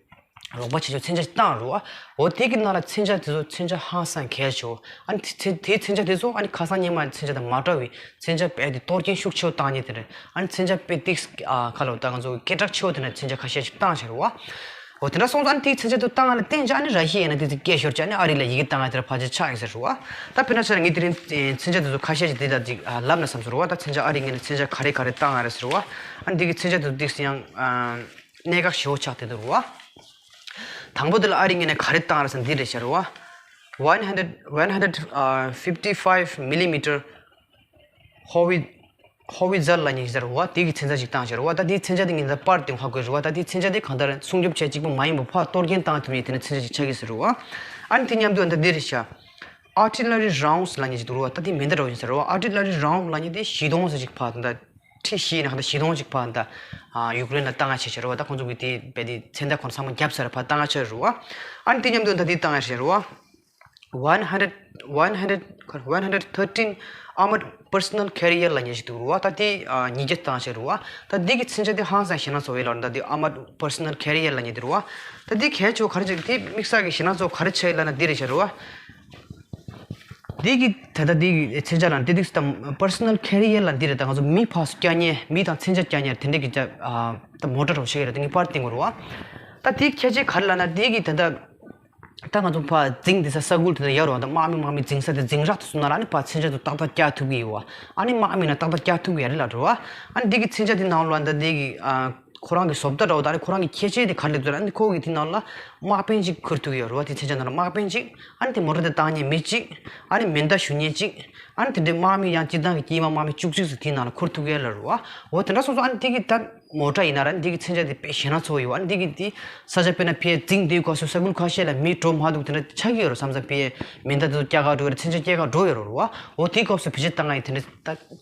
རོགས་པ་བྱེད་ཆོག་མཚོན་ཆ་ཞིག་བཏང་རེད་བ། འོ་དེ་གི་ནང་ལ་མཚོན་ཆ་དེ་ཚོ་མཚོན་ཆ་ཧང་སང་གལ་ཆེ་བོ། ཨ་ནི་དེ་དེ་མཚོན་ཆ་དེ་ཚོ་ཨ་ནི་ཁ་སང་སྔོན་མ་མཚོན་ཆ་དང་མ་འདྲ་བའི་མཚོན་ཆ་རྦད་དེ་གཏོར་སྐྱོན་ཤུགས་ཆེ་བོ་བཏང་མཁན་དེ་རེད། ཨ་ནི་མཚོན་ཆ་དཔེ་ཏིག་ཨ་ཁ་ལོ་ད་ང་ཚོ་སྐད་གྲགས་ཆེ་བོ་དེ་འདྲ་མཚོན་ཆ་ཁ་ཤས་ཤིག་བཏང་བཞག་རེད་བ། འོ་དེ་འདྲ་སོང་ཙང་ཨ་ནི་དེའི་མཚོན་ཆ་དེ་བཏང་བ་ལ་བརྟེན་བྱས་ཨ་ནི་ར་ཤི་ཡས་ནས་དེ་ཚོ་སྐད་ཤོར་བྱས་ཨ་ནི་ཨ་རི་ལ་ཡི་གེ་བཏང་ཡ་དེ་འདྲ་ཕལ་ཆེར་ཆགས་ཡིན་ཟེར་རེད་བ། ད་དཔེར་ན་ཆ་ལ་ངས་དེ་རིང་མཚོན་ཆ་དེ་ཚོ་ཁ་ཤས་ཤིག་དེ་ལྟར་ཅིག་ཨ་ལབ་ན་བསམ་སོང་རེད་བ། ད་མཚོན་ཆ་ཨ་རིའི་ངོས་ནས་མཚོན་ཆ་ག་རེ་ག་རེ་བཏང་ཡ་རེད་ཟེར་བ། ཨ་ནི་དེ་གི་མཚོན་ཆ་དེ་ཚོ་ཏིག་ཙམ་ཡང་ཨ་གནད་འགག་ཞེ་བོ་ཆགས་བསྡད་འདུག་རེད་བ། དང་པོ་དེ་ལ་ཨ་རིའི་ངོས་ནས་ག་རེ་བཏང་རེད་ཟེར་ན་འདི་རེད་ཤག་རེད་བ། one hundred one hundred fifty five millimeter howitzer howitzer ལབ་མཁན་ཞིག་ཟེར་བ། དེ་གི་མཚོན་ཆ་ཞིག་བཏང་ཟེར་བ། ད་དེའི་མཚོན་ཆ་དེ་ངས་ད་པར་དེ་ཧ་གོ་ཟེར་བ། ད་དེའི་མཚོན་ཆ་དེ་གང་ལྟར་སྲུང་སྐྱོབ་བྱེད་གཅིག་པུ་མ་ཡིན་པ་ཕར་གཏོར་སྐྱོན་བཏང་ཐུབ་ཡས་དེ་འདྲ་མཚོན་ཆ་ཞིག་ཆགས་ཀྱི་ཟེར་བ། ཨ་ནི་དེ་མཉམ་དུ་ད་འདི་རེད་ཤག artillery rounds ལབ་མཁན་ཞིག་འདུག་རེད་བ། ད་དེ་མེ་མདའ་འདྲ་བོ་ཞིག་ཟེར་བ། artillery round ལབ་མཁན་དེ་བཞི་སྟོང་ཙམ་ཞིག་ཕར་ད་ཁྲི་བཞི་ཡིན་ན་གང་ལྟར་བཞི་སྟོང་ཞིག་ཕར་ད་ཡུཀ་རེན་ལ་བཏང་ཡ་བྱས་བྱས་རེད་བ། ད་ཁོང་ཚོ་གི་དེ་རྦད་དེ་མཚོན་རྟགས་ཁོ་ཚང་མ་བརྒྱབ་ཚར་ཕར་བཏང་ཡ་བྱས་རེད་བ། ཨ་ནི་དེ་མཉམ་དུ་ད་དེ་བཏང་ཡ་བྱས་རེད་བ། one hundred one hundred one hundred thirteen armored personnel carrier ལབ་མཁན་ཞིག་འདུག་རེད་བ། ད་དེ་ཉིས་བརྒྱ་བཏང་བྱས་རེད་བ། ད་འདི་གི་མཚོན་ཆ་དེ་ཧང་སང་ཞེད་སྣང་ཚ་པོ་ཡོད་ལ། ད་དེ་armored personnel carrier ལབ་མཁན་དེ་རེད་བ། ད་འདི་གལ་ཆེ་བ་ག་རེ་བྱས་དེ་དམིགས་བསལ་གྱི་ཞེད་སྣང་ཚ་པོ་ག་རེ་ཆགས་ཡོད་ལབ་ན་འདི་རེད་བྱས་རེད་བ། འདི་གི་ད་ལྟ་འདི་གི་མཚོན་ཆ་ལ་འདི་འདུག་སྟེ། personal carrier ལབ་འདི་རེད། ད་ང་ཚོ་མི་ཕར་ཚུར་བཀྱག་མཁན། མི་དང་མཚོན་ཆ་བཀྱག་མཁན་དེ་འདྲ་གི་ད་ད་མོ་ཊ་རོ་ཤེས་ཀྱི་རེད། ད་ངས་པར་བསྟན་དགོས་རེད་བ། ད་དེ་ཁྱད་ཆོས་ག་རེ་ལབ་ན། འདི་གི་ད་ལྟ་ད་ང་ཚོ་ཕར་འཛིང་དེ་ས་ས་ཁུལ་དེ་ལ་ཡོད་རེད་བ། ད་དམག་མི་དམག་མི་འཛིང་ས་དེ་འཛིང་རག་དེ་ཚོ་ནང་ལ་ཨ་ནི་ཕར་མཚོན་ཆ་དེ་ཏག་ཏག་བཀྱག་ཐུབ་ཀྱི་ཡོད་བ། ཨ་ནི་དམག་མི་ན་ཏག་ཏག་བཀྱག་ཐུབ་ཀྱི་ཡོད་རེད་ལབ་རེད་བ། ཨ་ནི་འདི་གི་མཚོན་ཆ་དེ་ནང་ལ་ད་འདི་གི་ཁོ་རང་གི་བཟོ་ལྟ་འདྲ་བོ་དང་ཨ་ནི་ཁོ་རང་གི་ཁྱད་ཆོས་དེ་ག་རེ་སླེབས་འདུག་ལབ་ན། ཨ་ནི་ཁོ་གི་དེ་ནང་ལ་དམག་དཔོན་གཅིག་ཁུར་ཐུབ་ཀྱི་ཡོད་རེད་བ། དེ་མཚོན་ཆ་ནང་ལ་དམག་དཔོན་གཅིག་ཨ་ནི་དེ་མོ་ཊ་དེ་བཏང་མཁན་མི་གཅིག་ཨ་ནི་མེ་མདའ་གཞུ་མཁན་གཅིག་ཨ་ནི་དེ་འདྲའི་དམག་མི་ཡང་སྤྱིར་བཏང་གི་དཀྱིལ་མ་དམག་མི་བཅུ་གཅིག་ཙམ་དེའི་ནང་ལ་ཁུར་ཐུབ་ཀྱི་ཡོད་ལབ་རེད་བ། འོ་དེ་འདྲ་སོང་ཙང་ཨ་ནི་དེ་གི་ད་མོ་ཊ་ཡིན་ན་ར་འདི་གི་མཚོན་ཆ་དེ་དཔེ་ཞེད་སྣང་ཚ་པོ་ཡོད་བ། ཨ་ནི་འདི་གི་དེ་ས་ཆ་དཔེར་ན་ཕར་འཛིང་དུས་སྐབས་སུ་ས་ཁུལ་ཁ་ཤས་ལ་མི་འགྲོ་མ་ཐུབ་དེ་འདྲ་ཆགས་ཀྱི་ཡོད་རེད་བསམ་བསམ། ཕར་མེ་མདའ་དེ་ཚོ་བཀྱག་ག་འགྲོ་གི་རེད། མཚོན་ཆ་བཀྱག་ག་འགྲོ་ཡོད་རེད་བ། འོ་དེའི་སྐབས་སུ་བེད་སྤྱོད་བཏང་ཡ་ཡིན་དེ་འདྲ་ད།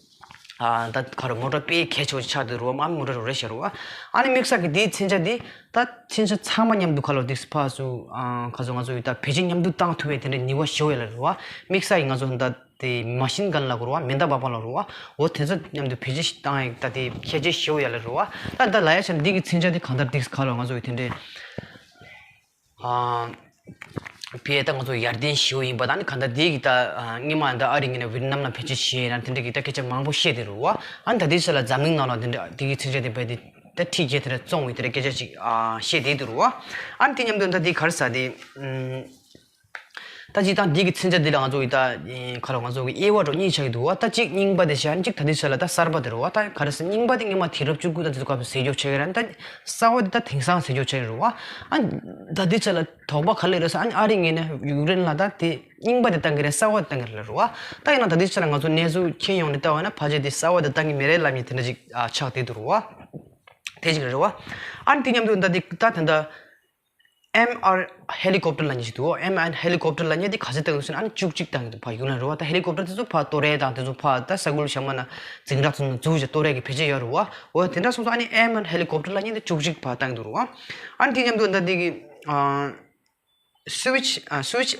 ཨ་ད་ག་རེ་མོ་ཊ་དཔེ་གལ་ཆེ་བོ་ཆགས་འདུག་རེད་བ། དམག་མི་མོ་ཊ་རེད་ཤག་རེད་བ། ཨ་ནི་དམིགས་བསལ་གྱི་དེའི་མཚོན་ཆ་དེ་ད་མཚོན་ཆ་ཚང་མ་མཉམ་དུ་ཁ་ལོ་དེ་ཕར་ཚུར་ཨ་ཁ་ཚོ་ང་ཚོ་ཡི་ད་བེད་སྤྱོད་མཉམ་དུ་བཏང་ཐུབ་པའི་དེ་འདྲའི་ནུས་པ་ཞེ་པོ་ཡོད་ལ་རེད་བ། དམིགས་བསལ་གྱི་ང་ཚོ་ད་དེ་མ་ཤིན་གན་ལབ་དགོས་རེད་བ། མེ་མདའ་འབག་པ་ལབ་རེད་བ། འོ་དེ་ཚོ་མཉམ་དུ་བེད་སྤྱོད་བཏང་ཡ་ད་དེ་ཁྱད་ཆོས་ཞེ་པོ་ཡོད་ལ་རེད་བ། ད་ད་ལབ་ཡ་བྱས་ན་འདི་གི་མཚོན་ཆ་དེ་གང་ལྟར་དེ་ཁ་ལོ་ང་ཚོ་ཡི་དེ་འདྲའི་ཨ་ཕར་ད་ང་ཚོ་ཡར་ལྡན་ཞུ་ཡིན་པ་དང་གང་ལྟར་དེ་གི་ད་སྔོན་མ་ད་ཨ་རི་ངོས་ནས་ཝི་ཡེད་ནམ་ལ་བེད་སྤྱོད་བྱས་ཡིན་ན་དེ་འདྲ་གི་ད་སྐད་ཆ་མང་པོ་བཤད་དེ་རེད་བ། ཨ་ད་དེ་ཚོ་ལ་འཛམ་གླིང་ནང་ལ་དེ་འདྲ་དེ་གི་མཚོན་ཆ་དེ་བས་དེ་ད་ཁྲི་བརྒྱད་དེ་འདྲ་བཙོང་བའི་དེ་འདྲ་སྐད་ཆ་ཅིག་བཤད་དེ་འདུག་རེད་བ། ཨ་དེ་མཉམ་དུ་ད་དེ་ག་རེ་ཟེར་དེ། ད་སྤྱིར་བཏང་འདི་གི་མཚོན་ཆ་འདི་ལ་ང་ཚོ་གི་ད་ཁ་ལོ་ང་ཚོ་གི་དབྱེ་བ་འདྲ་གཉིས་ཆགས་ཀྱི་འདུག་བ། ད་གཅིག་རྙིང་པ་དེ་བྱས་ནས་གཅིག་ད་ལྟའི་ཆ་ལ་ད་གསར་པ་དེ་རེད་བ། ད་ག་རེ་ཟེར་རྙིང་པ་དེ་སྔོན་མ་དུས་རབས་བཅུ་དགུ་དང་དེ་ཚོ་སྐབས་སུ་ཟས་སྐྱོར་བྱས་ཡོད་རེད། ད་གསར་པ་དེ་ད་དེང་སང་ཟས་སྐྱོར་བྱས་ཡོད་རེད་བ། ཨ་ད་ལྟའི་ཆ་ལ་དོགས་པ་ག་རེ་རེད་ཟེར། ཨ་ཨ་རི་ངོས་ནས་ཡུཀ་རེན་ལ་ད་དེ་རྙིང་པ་དེ་བཏང་གི་རེད། གསར་པ་དེ་བཏང་གི་རེད་རེད་བ། ད་ཡིན་ན་ད་ལྟའི་ཆ་ལ་ང་ཚོ་གནས་ཚུལ་མཁྱེན་ཡོང་ནས་ལྟ་བ་ན་ཕལ་ཆེར་དེ་གསར་པ་དེ་བཏང་གི་མེད་རེད་ལབ་མཁན་དེ་འདྲ་ཅིག་ཆགས་བསྡད་འདུག་རེད་བ། དེ་ཅིག་རེད་བ། ཨ་ནི་དེ་མཉམ་དུ་ད་དེ་ད་དེ་འདྲ། M R helicopter ལབ་མཁན་ཞིག་འདུག་ཨེམ་ཨར་helicopter ལབ་མཁན་དེ་ག་ཚོད་བཏང་གི་འདུག་ཟེར་ན། ཨ་ནི་བཅུ་གཅིག་བཏང་གི་འདུག་ཕར་ཡུཀ་རེན་རེད་བ། ད་ཧེ་ལི་ཀོབ་ཊར་དེ་ཚོ་ཕར་གཏོར་ཡས་དང་དེ་ཚོ་ཕར་ད་ས་ཁུལ་གཞན་པ་ན་འཛིང་རགས་ཚོ་ནང་འཛུལ་བྱས་གཏོར་ཡས་ཀྱི་བེད་སྤྱོད་ཡོད་རེད་བ། འོ་དེ་འདྲ་སོང་ཙང་ཨ་ནི་ཨེམ་ཨར་ཧེ་ལི་ཀོབ་ཊར་ལབ་མཁན་དེ་བཅུ་གཅིག་ཕར་བཏང་གི་འདུག་རེད་བ། ཨ་ནི་དེ་མཉམ་དུ་ད་དེ་གི་ཨ་སུའིཆ་ཨ་སུའིཆ་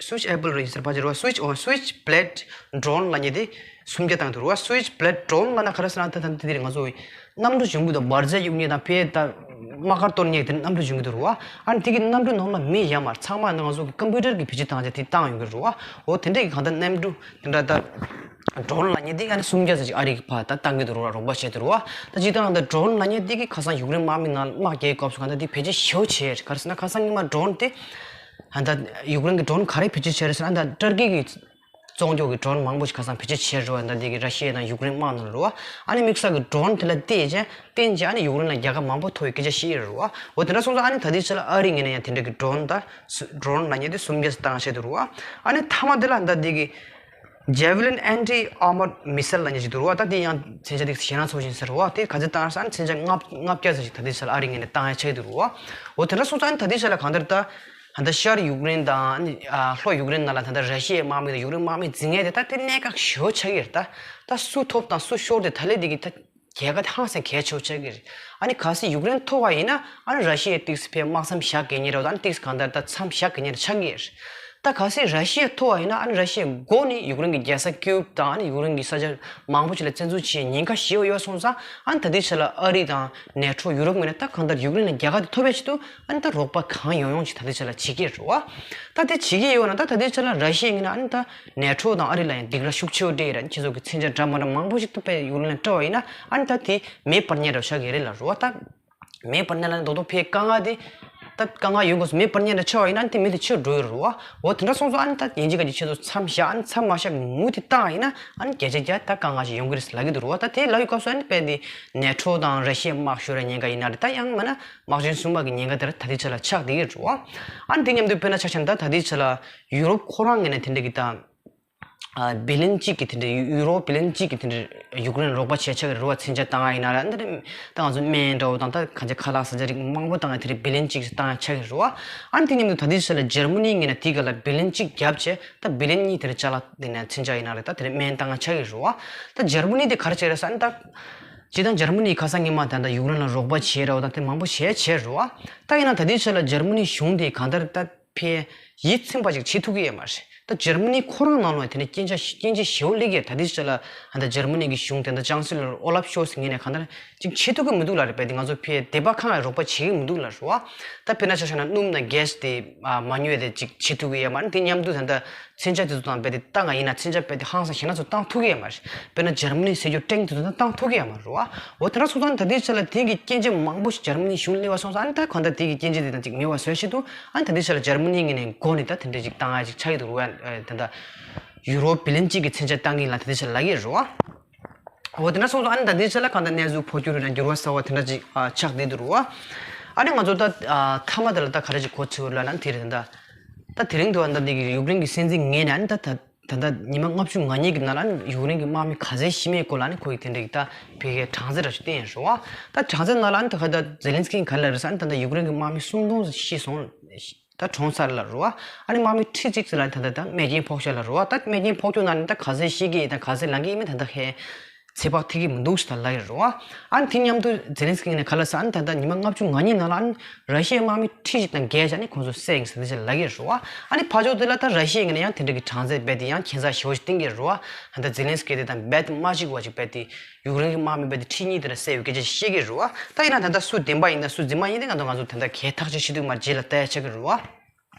སུའིཆ་ཨེ་བལ་རེད་ཟེར་བ་ཅིག་རེད་བ། སུའིཆ་ཨོ་སུའིཆ་བི་ལེ་ཌི་ཌོ་རོན་ལབ་མཁན་དེ་སུམ་བརྒྱ་བཏང་གི་འདུག་རེད་བ། སུའིཆ་བི་ལེ་ཌི་ཌོ་རོན་ལབ་ན་ག་རེ་ཟེར་ན། ད་ད་དེ་དེ་རེད། ང་ཚོ་གནམ་གྲུ་གཞུང་གི་དང་འབར་རྫས་གཡུག་མཁན་དང་ཕར་ད་དམག་སྒར་གཏོར་མཁན་དེ་གནམ་གྲུ་གཞུང་གི་འདུག་རེད་བ། ཨ་ནི་དེ་གི་གནམ་གྲུ་ནང་ལ་མི་ཡོད་མ་རེད། ཚང་མ་ང་ཚོ་གི་ཀམ་པུ་ཊར་གི་བེད་སྤྱོད་བཏང་བྱས་དེ་བཏང་ཡོང་གི་རེད་བ། འོ་དེ་འདྲ་གི་གང་ལྟར་གནམ་གྲུ་དེ་འདྲ་ད་ཌོ་རོན་ལབ་མཁན་དེ་ཨ་ནི་སུམ་བརྒྱ་ཙམ་ཅིག་ཨ་རི་གི་ཕར་ད་བཏང་གི་འདུག་རེད་བ། རོགས་པ་བྱས་འདུག་རེད་བ། ད་སྤྱིར་བཏང་ད་ཌོ་རོན་ལབ་མཁན་དེ་གི་ཁ་སང་ཡུཀ་རེན་དམག་མི་ནང་དམག་རྒྱག་གི་སྐབས་སུ་གང་ལྟར་དེ་བེད་སྤྱོད་ཞེ་པོ་བྱས་རེད། ག་རེ་ཟེར་ན་ཁ་སང་སྔོན་མ་ཌོ་རོན་དེ་ཨ་ད་ཡུཀ་རེན་གི་ཌོ་རོན་ག་རེ་བེད་སྤྱོད་བྱས་རེད་ཟེར་ན། ཨ་ད་ཏུར་ཀི་གི་བཙོང་སྐྱོག་གི་ཌོ་རོན་མང་པོ་ཞིག་ཁ་སང་བེད་སྤྱོད་བྱས་རེད་བ། ད་འདི་གི་ར་ཤི་ཡ་དང་ཡུཀ་རེན་དམག་ནང་རེད་བ། ཨ་ནི་དམིགས་བསལ་གྱི་ཌོ་རོན་དེ་ལ་བརྟེན་བྱས་བརྟེན་བྱས་ཨ་ནི་ཡུཀ་རེན་ལ་རྒྱལ་ཁ་མང་པོ་ཐོབ་པའི་སྐད་ཆ་བཤད་ཡོད་རེད་བ། འོ་དེ་འདྲ་སོང་ཙང་ཨ་ནི་ད་ལྟའི་ཆ་ལ་ཨ་རི་ངོས་ནས་ཡང་དེ་འདྲ་གི་ཌོ་རོན་ད་སུ་ཌོ་རོན་ལབ་མཁན་དེ་སུམ་བརྒྱ་ཙམ་བཏང་བྱས་འདུག་རེད་བ། ཨ་ནི་མཐའ་མ་དེ་ལ་ད་འདི་གི་ཇེ་ཝི་ལིན་ཨན་ཊི་ཨར་མར་མི་སེལ་ལབ་མཁན་ཞིག་འདུག་རེད་བ། ད་དེ་ཡང་མཚོན་ཆ་དེ་ཞེད་སྣང་ཚ་པོ་ཞིག་ཟེར་བ། དེ་ག་ཚོད་བཏང་ཟེར་ན་མཚོན་ཆ་ལྔ་ལྔ་བརྒྱ་ཙམ་ཞིག་ད་ལྟའི་ཆ་ལ་ཨ་རི་ངོས་ནས་བཏང་ཡ་ཆགས་ཀྱི་འདུག་རེད་བ། འོ་དེ་འདྲ་སོང་ཙང་ཨ་ནི་ད་ལྟའི་ཆ་ལ་གང་ལྟར་ད། ད་ལྟ་ཤར་ཡུཀ་རེན་དང་ཨ་ནི་ཨ་ལྷོ་ཡུཀ་རེན་ནང་ལ་ད་ལྟ་ར་ཤི་ཡའི་དམག་མི་དང་ཡུཀ་རེན་དམག་མི་འཛིང་ཡས་དེ་ད་དེ་གནད་འགག་ཞེ་པོ་ཆགས་ཀྱི་རེད། ད་ད་སུ་ཐོབ་དང་སུ་ཤོར་དེ་ད་ལས་དེ་གི་ད་རྒྱལ་ཁ་དེ་ཧང་སང་གལ་ཆེ་པོ་ཆགས་ཀྱི་རེད། ཨ་ནི་གལ་སྲིད་ཡུཀ་རེན་ཐོབ་པ་ཡིན་ན་ཨ་ནི་ར་ཤི་ཡས་ཏིག་ཙམ་ཕར་དམག་མཚམས་བཞག་དགོས་ངེས་རེད། ཨ་ནི་ཏིག་ཙམ་གང་ལྟར་ད་མཚམས་བཞག་དགོས་ངེས་རེད་ཆགས་ཀྱི་རེད། ད་གལ་སྲིད་ར་ཤི་ཡ་ཐོབ་པ་ཡིན་ན་ཨ་ནི་ར་ཤི་ཡའི་མགོ་ནི་ཡུཀ་རེན་གྱི་རྒྱལ་ས་ཀིའུབ་དང་ཨ་ནི་ཡུཀ་རེན་གྱི་ས་ཆ་མང་པོ་ཞིག་ལ་བཙན་འཛུལ་བྱེད་ཉེན་ཁ་ཞེ་པོ་ཡོད་སོང་ཙང་ཨ་ནི་ད་ལྟའི་ཆ་ལ་ཨ་རི་དང་ནེ་ཊོ་ཡུ་རོབ་ངོས་ནས་ད་གང་ལྟར་ཡུཀ་རེན་ལ་རྒྱལ་ཁ་དེ་ཐོབ་པའི་ཆེད་དུ་ཨ་ནི་ད་རོགས་པ་གང་ཡོང་ཡོང་ཅིག་ད་ལྟའི་ཆ་ལ་བྱེད་ཀྱི་རེད་བ། ད་དེ་བྱེད་ཀྱི་ཡོད་ན་ད་ད་ལྟའི་ཆ་ལ་ར་ཤི་ཡ་ངོས་ནས་ཨ་ནི་ད་ནེ་ཊོ་དང་ཨ་རི་ལ་ཡང་སྡིགས་ར་ཤུགས་ཆེ་བོ་སྤྲད་ཡོད་རེད། ཁྱེད་ཚོ་གི་མཚོན་ཆ་འདྲ་མ་འདྲ་མང་པོ་ཞིག་ད་དཔེ་ཡུཀ་རེན་ལ་སྤྲད་པ་ཡིན་ན་ཨ་ནི་ད་དེ་མེ་འབར་ཉེན་རེ་ཆགས་ཀྱི་རེད་ལབ་རེད་བ། ད། མེ་འབར་ནས་ལ་ནི་རྡོག་རྡོག་ཕའི་དཀའ་ངལ་དེ་ ད་དཀའ་ངལ་ཡོང་དགོས་སུ་མེད་པར་ཉན་ན་ཆོག་ཡིན་ན་དེ་མི་དེ་ཆོས་འགྲོ་ཡི་རུ་བ། འོ་དེ་འདྲ་སོང་ཙང་ཨ་ནི་ད་ཡིན་གཅིག་ག་གཅིག་ཆེད་དུ་མཚམས་བཞག་ཨ་ནི་མཚམས་མ་བཞག་མུ་མཐུད་བཏང་ཡིན་ན་ཨ་ནི་བརྒྱ་ཆ་བརྒྱ་ད་དཀའ་ངལ་ཞིག་ཡོང་གི་རེད་ལབ་ཀྱི་འདུག་རུ་བ། ད་དེ་ལབ་ཡོད་སྐབས་སུ་ཨ་ནི་དཔེ་དེ་ནེ་ཊོ་དང་ར་ཤི་ཡའི་དམག་ཤོར་བའི་ཉེན་ཁ་ཡིན་ན་རེད། ད་ཡང་མིན་ན་དམག་ཆེན་གསུམ་པ་གི་ཉེན་ཁ་དེ་ར་ད་ལྟའི་ཆ་ལ་ཆགས་བསྡད་ཀྱི་རུ་བ། ཨ་ནི་དེ་མཉམ་དུ་དཔེར་ན་ཆ་བཞག་ན་ད་ད་ལྟའི་ཆ་ལ་ཡུ་རོབ་ཁོ་རང་ངོས་ནས་དེ་འདྲ་གི་ད། བི་ལན་གཅིག་གི་དེ་འདྲའི་ཡུ་རོ་བི་ལན་གཅིག་གི་དེ་འདྲའི་ཡུཀ་རེན་རོགས་པ་བྱས་ཆགས་ཀྱི་རེད་བ། མཚོན་ཆ་བཏང་ཡ་ཡིན་ན་ར་འདི་འདྲ་ད་ང་ཚོ་སྨན་འདྲ་བོ་དང་ད་གང་ཅི་ཁ་ལག་ཟ་ཆ་རིགས་མང་པོ་བཏང་ཡ་དེ་འདྲའི་བི་ལན་གཅིག་བཏང་ཡ་ཆགས་ཀྱི་རེད་བ། ཨ་ནི་དེ་མཉམ་དུ་ད་ལྟའི་ཆ་ལ་འཇར་མ་ནི་ངོས་ནས་དེའི་སྒང་ལ་བི་ལན་གཅིག་བརྒྱབ་བྱས་ད་བི་ལན་གཉིས་དེ་འདྲ་ཅ་ལག་དེ་ནས་མཚོན་ཆ་ཡིན་ན་རེད་ད་དེ་འདྲའི་སྨན་བཏང་ཡ་ཆགས་ཀྱི་རེད་བ། ད་འཇར་མ་ནི་དེ་ག་རེ་བྱས་རེད་ཟེར་ན་ད་སྤྱིར་བཏང་འཇར་མ་ནི་ཁ་སང་ཉི་མ་ད་ད་ཡུཀ་རེན་ལ་རོགས་པ་བྱས་རེད་བ། ད་དེ་མང་པོ་བྱས་བྱས་རེད་བ། ད་ཡིན་ན་ད་ལྟའི་ཆ་ལ་འཇར་མ་ནི་གཞུང་དེ་གང་ལྟར་ད། ཕའི་ཡིད་ཚིམ་པ་ཞིག་བྱེད་ཐུབ་ཀྱི་ཡོད་མ་རེད། ད་འཇར་མ་ནི་ཁོ་རང་ནང་ལོགས་དེ་ནས་སྐྱོན་ཆ་སྐྱོན་ཆ་ཞེ་པོ་སླེབས་ཀྱི་ཡོད། ད་ལྟའི་ཆ་ལ་ད་འཇར་མ་ནི་གི་གཞུང་དེ་འདྲ་ཅང་སི་ལོར་ཨོ་ལབ་ཤོལ་ཚི་ངོས་ནས་གང་ལྟར་ཅིག་བྱེད་ཐུབ་ཀྱི་མི་འདུག་ལབ་རེད། དཔེ་དེ་ང་ཚོ་ཕའི་སྡེ་པ་ཁག་ལ་རོགས་པ་བྱེད་ཀྱི་མི་འདུག་ལབ་རེད་བ། ད་དཔེར་ན་ཆ་བཞག་ན་སྣུམ་དང་གྷེ་སི་དེ་མ་ཉོས་དེ་ཅིག་བྱེད་ཐུབ་ཀྱི་ཡོད་མ་རེད། དེ་མཉམ་དུ་ད་ལྟ་མཚོན་ཆ་དེ་ཚོ་དང་རྦད་དེ་བཏང་ང་ཡིན་ན་མཚོན་ཆ་རྦད་དེ་ཧང་སང་ཞེ་ན་ཚོ་བཏང་ཐུབ་ཀྱི་ཡོད་མ་རེད། དཔེར་ན་འཇར་མ་ནི་ཟེར་རྒྱུ་ཀྲེང་དེ་ཚོ་ད་བཏང་ཐུབ་ཀྱི་ཡོད་མ་རེད་བ། འོ་དེ་འདྲ་སོང་ཙང་ད་ལྟའི་ཆ་ལ་དེ་གི་སྐྱོན་ཆ་མང་པོ་ཞིག་འཇར་མ་ནི་གཞུང་སླེབས་པ་སོང་ཙང་ཨ་ནི་ད་གང་ལྟར་དེ་གི་སྐྱོན་ཆ་དེ་དང་ཅིག་མེད་པ་བཟོ་ཤེས་འདུག་ཨ་ནི་ད་ལྟའི་ཆ་ལ་འཇར་མ་ནི་ངོས་ནས་མགོ་ནས་ད་དེ་འདྲ་ཅིག་བཏང་ཡ་ཅིག་ཆགས་ཀྱི་འདུག་རེད་བ། ད་ལྟ་ཡུ་རོ་བི་ལན་གཅིག་གི་མཚོན་ཆ་བཏང་གི་ལ་ད་ལྟའི་ཆ་ལ་ལབ་ཀྱི་རེད་བ། འོ་དེ་འདྲ་སོང་ཙང་ཨ་ནི་ད་ལྟའི་ཆ་ལ་གང་ལྟར་གནས་ཚུལ་འཕོ་འགྱུར་རེད་ན་འགྱུར་བ་གསར་བ་དེ་འདྲ་ཅིག་ཆགས་བསྡད་འདུག་རེད་བ། ཨ་ནི་ང་ཚོ་ད་མཐའ་མ་དེ་ལ་ད་ག་རེ་ཅིག་གོ་ཚོད་ལ་ན་དེ་རེད། ད་ད་དེ་རིང་དུ་ཨ་ནི་ད་འདི་གི་ཡུཀ་རེན་གྱི་སྲིད་འཛིན་ངོས་ནས་ཨ་ནི་ད་ད། ད་ལྟ་ཉི་མ་ལྔ་བཅུ་ང་གཉིས་ཀྱི་ནང་ལ་ཨ་ནི་ཡུཀ་རེན་གྱི་དམག་མི་ག་ཚད་ཤི་མེད་སྐོར་ལ་ཨ་ནི་ཁོ་ཡིས་དེ་འདྲ་གི་ད་བོད་སྐད་གྲངས་ཚད་ར་ཞིག་བསྟན་ཡོད་རེད་བ། ད་གྲངས་ཚད་ནང་ལ་ཨ་ནི་ད་ག་ད་ཛེ་ལན་སི་ཀི་ག་ལ་རེད་ཟེར་ཨ་ནི་ད་ལྟ་ཡུཀ་རེན་གྱི་དམག་མི་སུམ་སྟོང་ཤི་སོང་། ད་གྲོངས་ཚར་ལ་རེད་བ། ཨ་ནི་དམག་མི་ཁྲི་གཅིག་ཙམ་ལ་ད་ལྟ་ད་རྨས་སྐྱོན་ཕོག་ཤག་ལ་རེད་བ། ད་རྨས་སྐྱོན་ཕོག་རྒྱུ་ནང་ནས་ད་ག་ཚད་ཤི་གི་ཡིན་ད་ག་ཚད་ལང་གི་ཡིན་མིན་ད་ལྟ་ཧེ་ཚོད་དཔག་ཐིག་གི་མི་འདུག་ཞེས་ད་ལབ་ཡོད་རེད་བ། ཨ་ནི་དེ་མཉམ་དུ་ཛེ་ལན་སི་ཀི་ནས་ག་ལ་ཟེར་ཨ་ནི་ད་ལྟ་ཉི་མ་ལྔ་བཅུ་ང་གཉིས་ནང་ལ་ཨ་ནི་ར་ཤི་ཡའི་དམག་མི་ཁྲི་གཅིག་དང་བརྒྱད་ཅིག་ཨ་ནི་ཁོང་ཚོ་བསད་ཡིན་ཟེར་ད་ཅིག་ལབ་ཡོད་རེད་བ། ཨ་ནི་ཕར་ཕྱོགས་དེ་ལ་ད་ར་ཤི་ཡའི་ངོས་ནས་ཡང་དེ་འདྲ་གི་གྲངས་ཚད་རྦད་དེ་ཡང་ཁྱད་མཚར་ཞེ་པོ་ཞིག་བསྟན་གྱི་རེད་བ། ད་ལྟ་ཛེ་ལན་སི་ཀི་དེ་དང་རྦད་དེ་མ་གཅིག་པ་ཅིག་རྦད་དེ་ཡུཀ་རེན་གྱི་དམག་མི་རྦད་དེ་ཁྲི་གཉིས་དེ་འདྲ་བསད་ཡོད་སྐད་ཆ་བཤད་ཀྱི་རེད་བ། ད་ཡིན་ན་ད་ལྟ་སུ་བདེན་པ་ཡིན་ན་སུ་རྫུན་མ་ཡིན་ན་ང་ཚོ་ང་ཚོ་ད་ལྟ་གས་ཐག་གཅོད་བྱེད་ཐུབ་མ་རེད། རྗེས་ལ་ལྟ་ཡ་ཆགས་ཀྱི་རེད་བ།